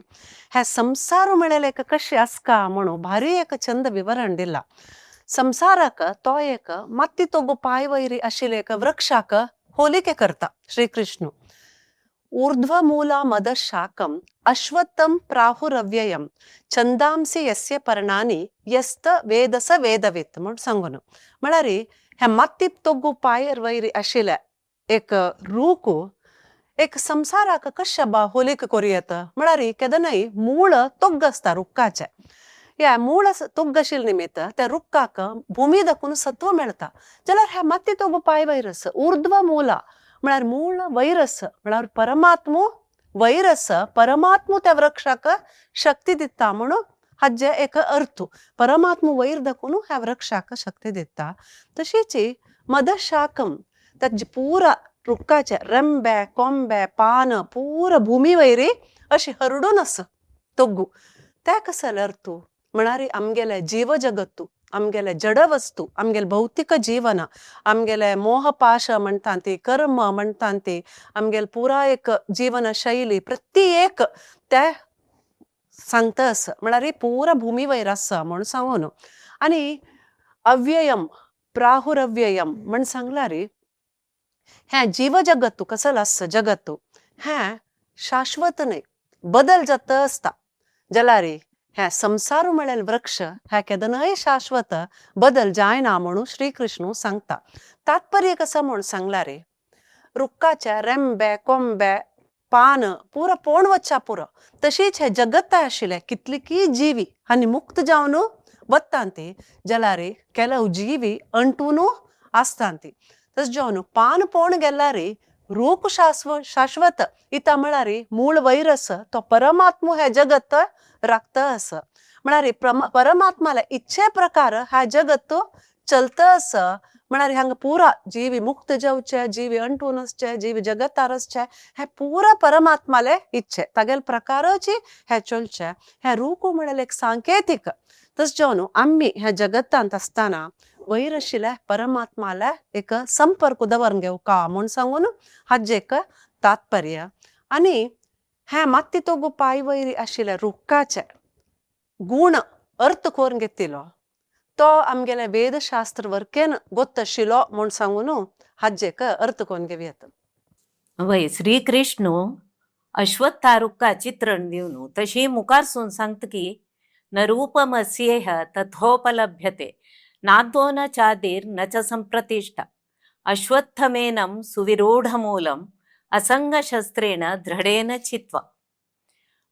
ह्या संसार म्हळ्यार एक कशें आसका म्हणून भारी एक चंद विवरण दिला. संसाराक तो एक माती तोगो पांय वयरी आशिल्ले एक वृक्षाक होलिके करता श्रीकृष्ण. ऊर्ध्वमूला मदशाकम् अश्वत्थं प्राहुरव्ययं छंदांसि यस्य पर्णानि यस्त वेद स वेदवित् म्हूण सांगून. म्हळ्यार ह्या माती तोगू पांयर वयर आशिल्ले एक रूख एक संवसाराक कशें बा होलीक करूं येता म्हळ्यार केदनाय मूळ तोग्ग आसता रुखाचें. ह्या मूळ तोग्ग आशिल्ले निमित्त त्या रुखाक भुमी दाखून सत्व मेळटा. जाल्यार ह्या माती तोगू पाय वैरस उर्ध्व मूला म्हळ्यार मूळ वैरस म्हळ्यार परमात्मो वैरस परमात्मो त्या वृक्षाक शक्ती दिता म्हणून हाजे एक अर्थ परमात्मो वैर दाखोवन ह्या वृक्षाक शक्ती दिता. तशीच मदशाकम ताजे पुरा रुखाचे रेंबे कोंबे पान पुरा भुमी वयरी अशी हरडून आसा तोग्गू त्या कसलो अर्थ म्हळ्यार आमगेले जीव जगत्तू आमगेले जड वस्तू आमगेले भौतीक जीवन आमगेले मोहपाश म्हणटा ती कर्म म्हणटा ती आमगेले पुरा एक जीवन शैली प्रति एक ते सांगता आसा म्हळ्यार पुरा भुमी वयर आसा म्हूण सांगून. आनी अव्ययम प्राहुरव्ययम म्हण सांगल्यार हें जीव जगत्तू कसलो आसा जगत्तू हें शाश्वत न्हय बदल जाता आसता. जाल्यार हें संवसार म्हळ्यार वृक्ष हें केदनाय शाश्वत बदल जायना म्हणून श्रीकृष्ण सांगता. तात्पर्य कसो म्हूण सांगल्यार रुखाचे रेंबे कोंबे पान पुरो पोण वच्चा पुरो तशीच हें जगत आशिल्लें कितलीकी जिवी आनी मुक्त जावन वता ती जाल्यार ಕೆಲವು ಜೀವಿ ಅಂಟೂನು आसता ती. तशें जावन पान पोण गेल्यार रूख शाश्वत इता म्हळ्यार मूळ वैरस तो परमात्मो हें जगत राखता आसा. म्हळ्यार परमात्माल्या इच्छे प्रकार ह्या जगत चलता आसा. म्हळ्यार हांगा पुरा जीवी मुक्त जावचे जीवी अंटून आसचे जीवी जगतार आसचे हें पुरा परमात्माले इच्छे तागेले प्रकाराची हें चलचें. हें रूख म्हळ्यार एक सांकेतीक. तशें जावन आमी ह्या जगतांत आसतना वयर आशिल्ल्या परमात्माल्या एक संपर्क दवरून घेवका म्हूण सांगून हाजें एक तात्पर्य. आनी हें माती तोगू पांय वयर आशिल्ल्या रुखाचे गूण अर्थ करून घेतिल्लो तो आमगेले वेदशास्त्र वरकेन गोत्त आशिल्लो म्हूण सांगून हाजें एक अर्थ करून घेवया. वय श्रीकृष्ण अश्वत्था चित्रण दिवन तशी मुखारसून सांगता की न रूपमस्येह तथोपलभ्यते नादो न चादिर न च संप्रतिष्ठा अश्वत्थमेनं सुविरूढमूलम असंगशस्त्रेण दृढेन चित्वा.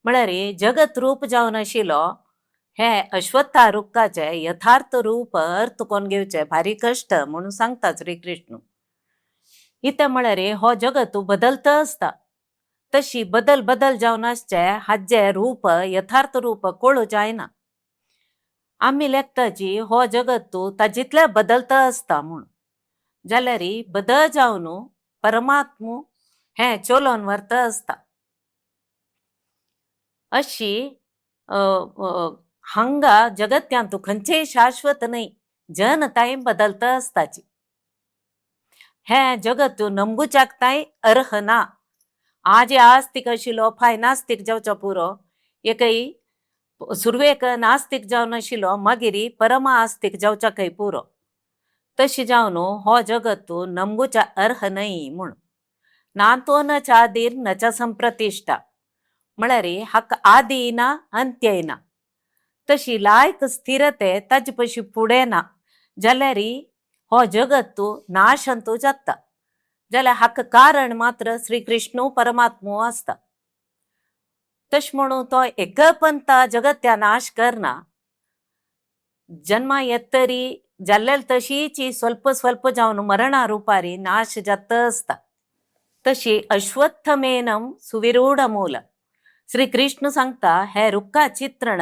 म्हळ्यार जगत रूप जावन आशिल्लो हे अश्वत्था रुखाचें यथार्थ रूप अर्थ कोन्न घेवचें भारी कश्ट म्हणून सांगता श्रीकृष्ण. इतें म्हळ्यार हो जगत बदलता आसता तशी बदल बदल जावन आसचें हाजें रूप यथार्थ रूप कळूं जायना. आमी लेखताची हो जगत ताजितले बदलता आसता म्हूण जाल्यार बदल जावन परमात्मो हें चलोवन व्हरता आसता. अशी हांगा जगत्यांत खंयचेय शाश्वत न्हय जनताय बदलता आसताची. हें जगत नमगुच्याक तांय अर्ह ना. आज आस्तीक आशिल्लो फाय नास्तीक जावचो पुरो एकय सुरवेक नास्तीक जावन आशिल्लो मागीर परम आस्तीक जावच्याकय पुरो. तशें जावन हो जगत नमगुच्या अर्ह न्हय म्हूण. नातो न चादीर न च संप्रतिष्ठा म्हळ्यार हाका आदी ना अंत्यय ना. तशी लायक स्थिरते ताजे पशी फुडें ना जाल्यार हो जगत नाशंतू जाता. जाल्यार हाका कारण मात्र श्रीकृष्ण परमात्मो आसता. तशें म्हणून तो एकपंता जगत्या नाश करना. जन्मा येतरी जाल्लेल तशीच स्वल्प स्वल्प जावन मरणा रुपारी नाश जाता आसता. तशी अश्वत्थमेनम सुविरूढमूल श्रीकृष्ण सांगता हे रुखा चित्रण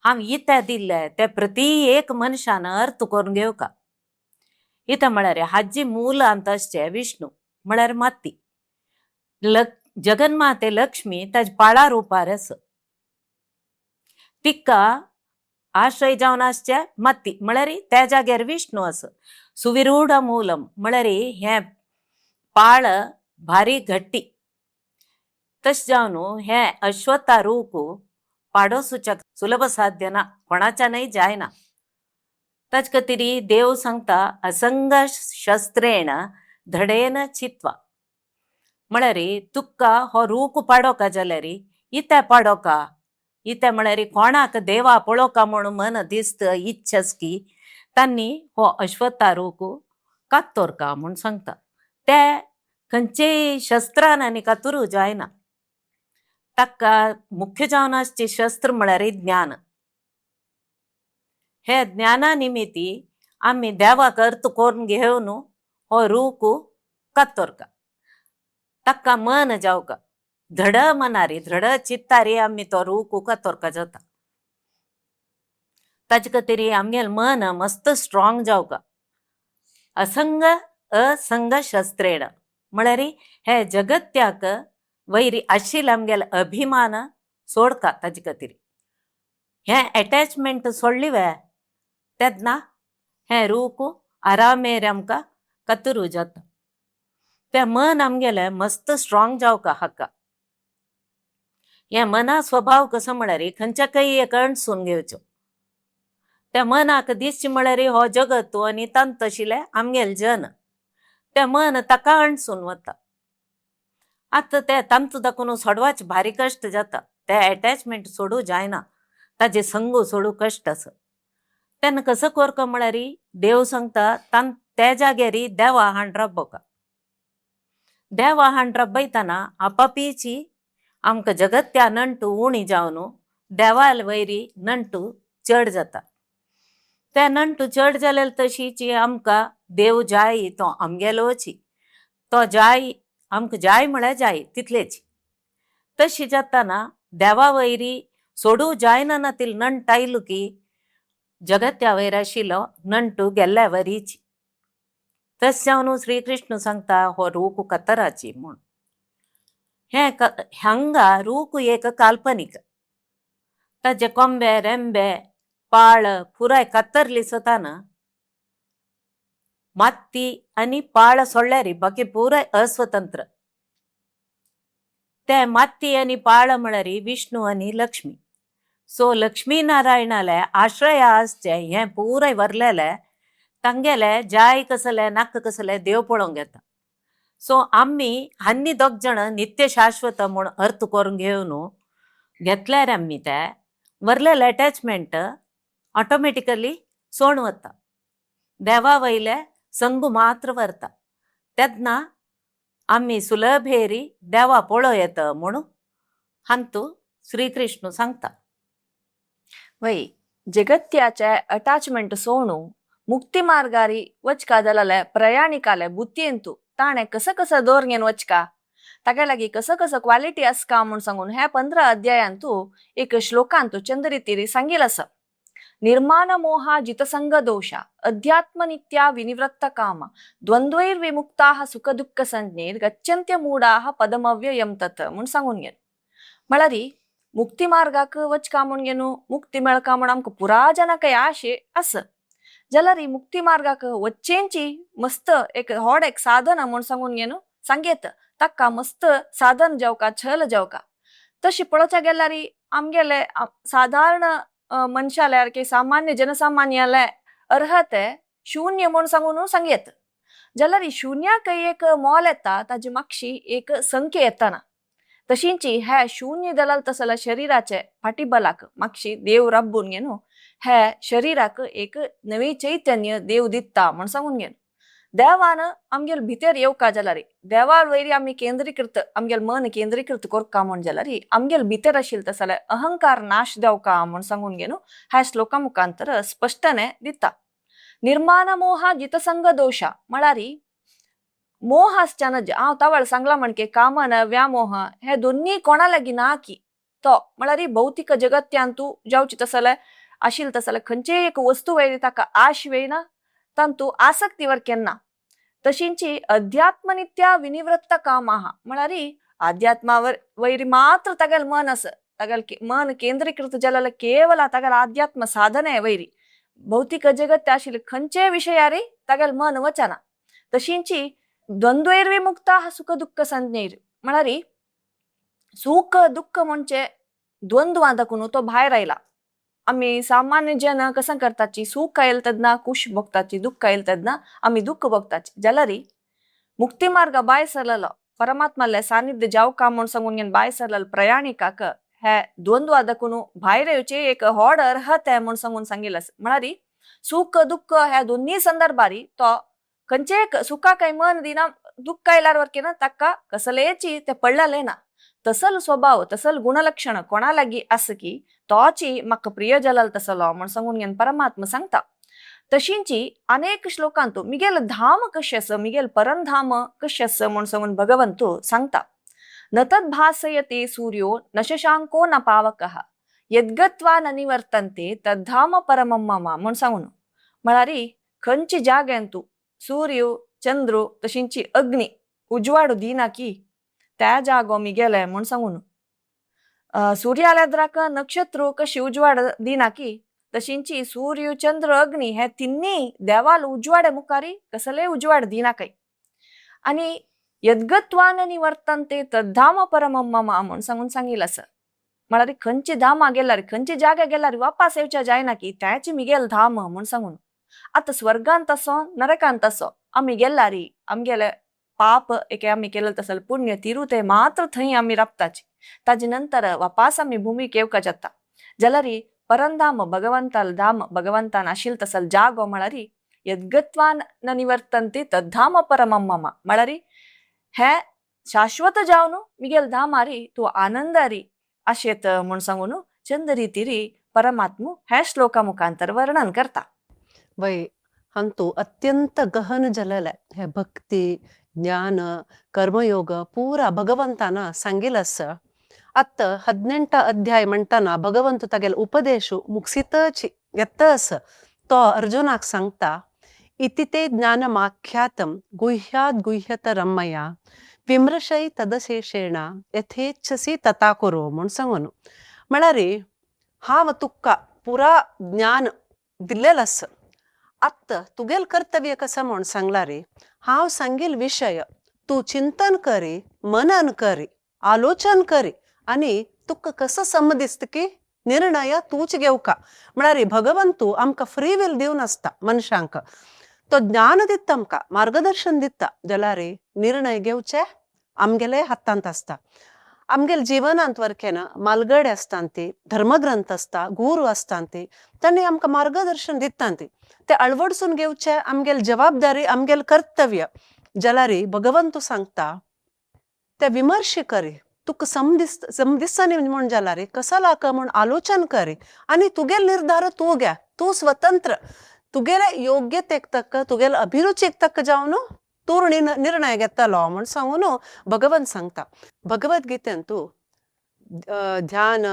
हांव इतें दिल्लें तें प्रति एक मनशान अर्थ करून घेवका. इतें म्हळ्यार हाजी मूलांत आसचें विष्णू म्हळ्यार माती जगन्माते लक्ष्मी ताजे पाळा रुपार आसा. तिका आश्रय जावन आसचें माती म्हळ्यार त्या जाग्यार विष्णू आसा. सुविरूढ मूलम म्हळ्यार हें पाळ भारी घट्टी. तशें जावन हें अश्वत्था रूख पाडोसूच्याक सुलभ साध्य ना कोणाच्यानय जायना. ताचे खातीर देव सांगता असंग शस्त्रेण धडेन चित्वा म्हळ्यार तुका हो रूख पाडोका जाल्यार इतें पाडोका इतें म्हळ्यार कोणाक देवा पळोवका म्हूण मन दिसत इच्छस की तांणी हो अश्वत्था रूख कातोरका म्हूण सांगता. ते खंयचेय शस्त्रान आनी कातरू जायना. ताका मुख्य जावन आसचें शस्त्र म्हळ्यार ज्ञान. हे ज्ञाना निमित्ती आमी देवाक अर्थ करून घेवन हो रूख कातरका. ताका मन जावका, धड मनारी धड चित्तारी आमी तो रूख कातरका जाता. ताजे खातीर आमगेलें मन मस्त स्ट्रॉंग जावका. असंग असंग शस्त्रेण म्हळ्यार हे जगत्याक वैरी आशिल्लें आमगेलें अभिमान सोडका. ताजे खातीर हें एटॅचमेंट सोडली वे तेन्ना हें रूख आरामेर आमकां कतरू जाता. तें मन आमगेलें मस्त स्ट्रॉंग जावका हाका. हें मना स्वभाव कसो म्हळ्यार खंयच्या एक अणसून घेवचो. त्या मनाक दिसचें म्हळ्यार हो जगत आनी तांत आशिल्लें आमगेलें जन. तें मन ताका अणसून वता. आतां तें तांतू दाखोवन सोडवाचें भारी कश्ट जाता. तें एटॅचमेंट सोडूं जायना, ताजें संग सोडूं कश्ट आसा. तेन्ना कसो करका म्हळ्यार देव सांगता तान त्या जाग्यार देवा हाण राबोवका. देवा हाण राबयतना आपापीची आमकां जगत्या नंटू उणी जावन देवाल वैरी नंटू चड जाता. त्या नंटू चड जाल्यार तशीची आमकां देव जाय तो आमगेलोची, तो जाय आमकां जाय म्हळ्यार जाय तितलेच. तशी जाताना देवा वैरी सोडूं जायना ना तील नंट आयलो की जगत्या वयर आशिल्लो नंटू गेल्ल्या वरीच. तशें जावन श्रीकृष्ण सांगता हो रूख कतराची म्हूण. हें हांगा रूख एक काल्पनीक. ताजे कोंबे रेंबे पाळ पुराय कतरली सताना माती आनी पाळ सोडल्यार बाकी पुराय अस्वतंत्र. ते माती आनी पाळ म्हळ्यार विष्णू आनी लक्ष्मी. सो लक्ष्मी नारायणाले आश्रय आसचें हें पुराय वरलेलें तांगेलें जाय कसलें नाका कसलें देव पळोवंक येता. सो आमी आनी दोग जाण नित्य शाश्वत म्हूण अर्थ करून घेवन घेतल्यार आमी ते वरलेलें एटॅचमेंट ऑटोमॅटिकली सोण वता. देवा वयले संग मात्र व्हरता. तेन्ना आमी सुलभेरी देवा पळोवं येता म्हूण हांतू श्रीकृष्ण सांगता. वय जगत्याचे अटॅचमेंट सोणू मुक्ती मार्गारी वचका जाल्यार प्रयाणिकाले बुद्धियंतू ताणें कसं कसं दोर घेवन वचका, ताका लागीं कसं कसं क्वालिटी आसका म्हूण सांगून ह्या 15 अध्यायांतू एक श्लोकांतू चंद्रितीरी सांगील आसा. निर्माण मोहा जितसंग दोषा अध्यात्म नित्या विनिवृत्त काम द्वंद्वैर विमुक्ताः सुख दुःख संज्ञेर गच्छन्त्य मूढाः पदमव्ययं तत् म्हूण सांगून घेन. म्हळ्यार मुक्ती मार्गाक वचका म्हूण घेवन मुक्ती मेळका म्हूण आमकां पुरा जनाक आशे आसा जाल्यार मुक्ती मार्गाक वच्चेंची मस्त एक होड एक साधन म्हूण सांगून घेवन सांगेत ताका मस्त साधन जावका छल जावका. तशी पळोवच्या गेल्यार आमगेले साधारण मनशाल्यार की सामान्य जनसामान्याले अर्हते शून्य म्हूण सांगून सांगयेत जाल्यार शून्याक एक मोल येता, ताजी मागशी एक संख्या येताना. तशींची ह्या शून्य दलाल तसल्या शरीराचे फाटीबलाक मागशी देव रब्बून घेवन हे शरीराक एक नवी चैतन्य देव दिता म्हूण सांगून घेवन देवान आमगेल भितर येवका जाल्यार देवा वयरी आमी केंद्रीकृत आमगेल मन केंद्रीकृत करका म्हूण जाल्यार आमगेल भितर आशिल्ले तसले अहंकार नाश जावका म्हूण सांगून घेवन ह्या श्लोका मुखांतर स्पश्टने दिता. निर्माण मोहा जितसंग दोशा म्हळ्यार मोह आसच्यान हांव तवळ सांगला म्हणके कामन व्यामोह हे दोन्ही कोणा लागीं ना की तो म्हळ्यार भौतिक जगत्यांतू जावची तसले आशिल्ले तसले खंयचेय एक वस्तू वयली ताका आश वेयना, तांतू आसक्तीवर केन्ना. तशींची अध्यात्मनित्या विनिवृत्त कामाः म्हळ्यार आध्यात्मावर वैरी मात्र तागेल मन आसा, तागेल मन केंद्रीकृत जाल्यार केवल तागेल आध्यात्म साधने वैरी भौतिक जगत आशिल्ले खंयचेय विशयारी तागेल मन वचना. तशींची द्वंद्वैर्विमुक्ताः सुख दुःख संज्ञैर म्हळ्यार सुख दुःख म्हणजे द्वंद्वां दाखोवन तो भायर आयला. आमी सामान्य जन कसं करताची सुख आयल तेन्ना खुश भोगताची, दुःख आयल तेन्ना आमी दुःख भोगताची. जाल्यार मुक्ती मार्ग भायर सरलेलो परमात्माले सानिध्य जावका म्हूण सांगून घेवन भायर सरलेलो प्रयाणिकाक हे द्वंद्वा दाखोवन भायर येवचे एक व्हड अर्हत म्हूण सांगून सांगिल्लें आसा. म्हळ्यार सुख दुःख ह्या दोन्ही संदर्भारी तो खंयचेय सुखाक मन दिना, दुःख आयल्यार वरकेन ताका कसलेची ते पडलेले ना. तसल स्वभाव तसल गुणलक्षण कोणा लागीं आसा की तोची म्हाका प्रिय जलल तसलो म्हण सांगून घेवन परमात्मा सांगता. तशींची अनेक श्लोकांतू मिगेल धाम कशें आसा, मिगेल परंधाम कशें आसा म्हण सांगून भगवंतू सांगता. न तद्भासयते सूर्यो न शशांको न पावकः यद्गत्वा न निवर्तन्ते तद्धाम परमं मम म्हण सांगून. म्हळ्यार खंयचे जाग्यांतू सूर्य चंद्र तशींची अग्नी उजवाड दिना की त्या जागो मिगेले म्हण सांगून. सूर्याल्याद्राक नक्षत्र कशी उजवाड दिना की तशींची सूर्य चंद्र अग्नी हे तिन्ही देवाल उजवाडे मुखारी कसले उजवाड दिना काय. आनी यद्गत्वान निवर्तन्ते तद्धाम परमं मम म्हूण सांगून सांगिल्लें आसा. म्हळ्यार खंयचे धामा गेल्यार खंयचे जाग्या गेल्यार वापास येवच्या जायना की त्याची मिगेल धाम म्हूण सांगून. आतां स्वर्गांत असो नरकांत असो आमी गेल्यारी आमगेले पाप एके आमी केलें तसले पुण्य तिरू ते मात्र थंय आमी राबताची. ताजे नंतर वापास आमी भुमीक येवका जाता. जाल्यार परंधाम भगवंताल धाम भगवंतान आशिल्ल तसल जागो म्हळ्यार यद्गत्वान न निवर्तन्ते तद्धाम परमं मम म्हळ्यार हे शाश्वत जावन मिगेल धामारी तूं आनंदारी आशेत म्हूण सांगून चंद रितीरी परमात्मू हे श्लोका मुखांतर वर्णन करता. वय अंतू अत्यंत गहन जलले हे भक्ती ज्ञान कर्मयोग पूरा भगवंताನ सांगिल आसा. आत्त 18 अध्याय म्हणटाना भगवंत तागेले उपदेश मुगसितची येत आसा. तो अर्जुनाक सांगता, इति ते ज्ञानमाख्यातं गुह्यात् गुह्यतरं मया विमृशै तदशेषेण यथेच्छसि तथा कुरु म्हूण सांगून. म्हळ्यार हांव तुका पुरा ज्ञान दिल्लेलें आसा. आत्त तुगेलें कर्तव्य कसं म्हूण सांगला रे, हांव सांगील विशय तूं चिंतन करी, मनन करी, आलोचन करी आनी तुका कसो सम दिसता की निर्णय तूंच घेवका. म्हळ्यार भगवंतू आमकां फ्री will दिवन आसता मनशांक. तो ज्ञान दिता आमकां, मार्गदर्शन दिता, जाल्यार निर्णय घेवचे आमगेले हातांत आसता. आमगेले जिवनांत वरकेन मालगडे आसता ती, धर्मग्रंथ आसता, गुरू आसता ती, तांणी आमकां मार्गदर्शन दिता ती ते अळवडसून घेवचे आमगेले जबाबदारी, आमगेले कर्तव्य. जाल्यार भगवंतू सांगता ते विमर्श करी, तुका समदिसनी म्हूण जाल्यार कसो लाक म्हूण आलोचन करी आनी तुगेलो निर्धार तूं घे. तूं स्वतंत्र, तुगेले योग्यतेक तक्क तुगेले अभिरुचीक तक्क जावन तूं निर्णय घेतलो म्हूण सांगून भगवंत सांगता. भगवद्गीतेन तूं ध्यान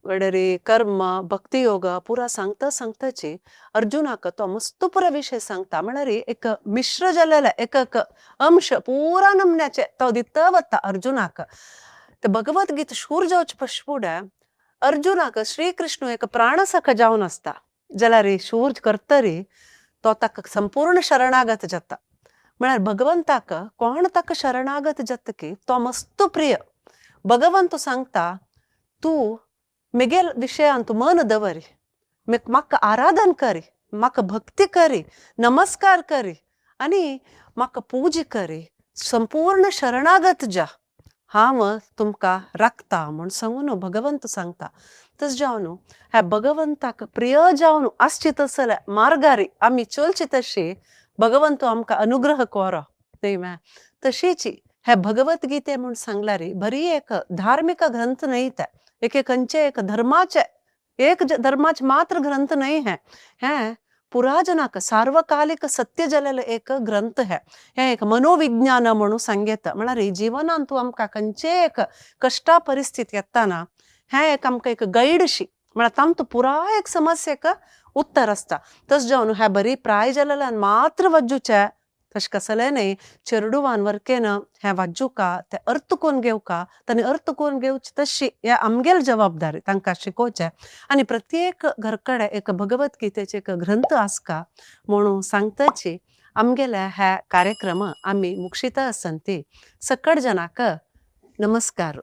वडरी कर्म भक्तियोग पुरा सांगता सांगताची अर्जुनाक तो मस्त पुरा विशय सांगता. म्हळ्यार एक मिश्र जालेले एक एक अंश पुरा नमन्याचे तो दिता वता अर्जुनाक. ते भगवद्गीता शूर जावचे पशपुडे अर्जुनाक श्रीकृष्ण एक प्राणसख जावन आसता. जाल्यार शूर करतरी तो ताका संपूर्ण शरणागत जाता. म्हळ्यार भगवंताक कोण ताका शरणागत जाता की तो मस्त प्रिय. भगवंत सांगता तूं मिगेल विशयान तूं मन दवरी, म्हाका आराधन करी, म्हाका भक्ती करी, नमस्कार करी आनी म्हाका पूजा करी, संपूर्ण शरणागत जा, हांव तुमकां राखता म्हूण सांगून भगवंत सांगता. तशें जावन ह्या भगवंताक प्रिय जावन आसची तसले मार्गारी आमी चलची तशी भगवंत आमकां अनुग्रह कोरो न्ही म्या. तशीच हे भगवद्गीते म्हूण सांगल्यार बरी एक धार्मीक ग्रंथ न्हय ते, एक खंयचे एक धर्माचे एक धर्माचे मात्र ग्रंथ न्हय हें, हें पुराजनाक सार्वकालिक सत्य जालेलो एक ग्रंथ है. हें एक मनोविज्ञान म्हणून सांगता. म्हळ्यार जिवनांत तूं आमकां खंयचे एक कश्टा परिस्थिती येताना हें एक आमकां एक गायडशी, म्हळ्यार तांतू पुराय एक समस्येक उत्तर आसता. तशें जावन हें बरी प्राय जालेल्यान मात्र वज्जूचें तशें कसलें न्हय. चेरडुवान वरकेन हें वाज्जुका तें अर्थ कोन्न घेवका, तांणी अर्थ कोन्न घेवचे तशी हें आमगेली जबाबदारी तांकां शिकोवचें. आनी प्रत्येक घर कडेन एक भगवद्गीतेचे एक ग्रंथ आसका म्हणून सांगताची आमगेले हे कार्यक्रम आमी मुक्षिता आसंती. सकट जनाक नमस्कार.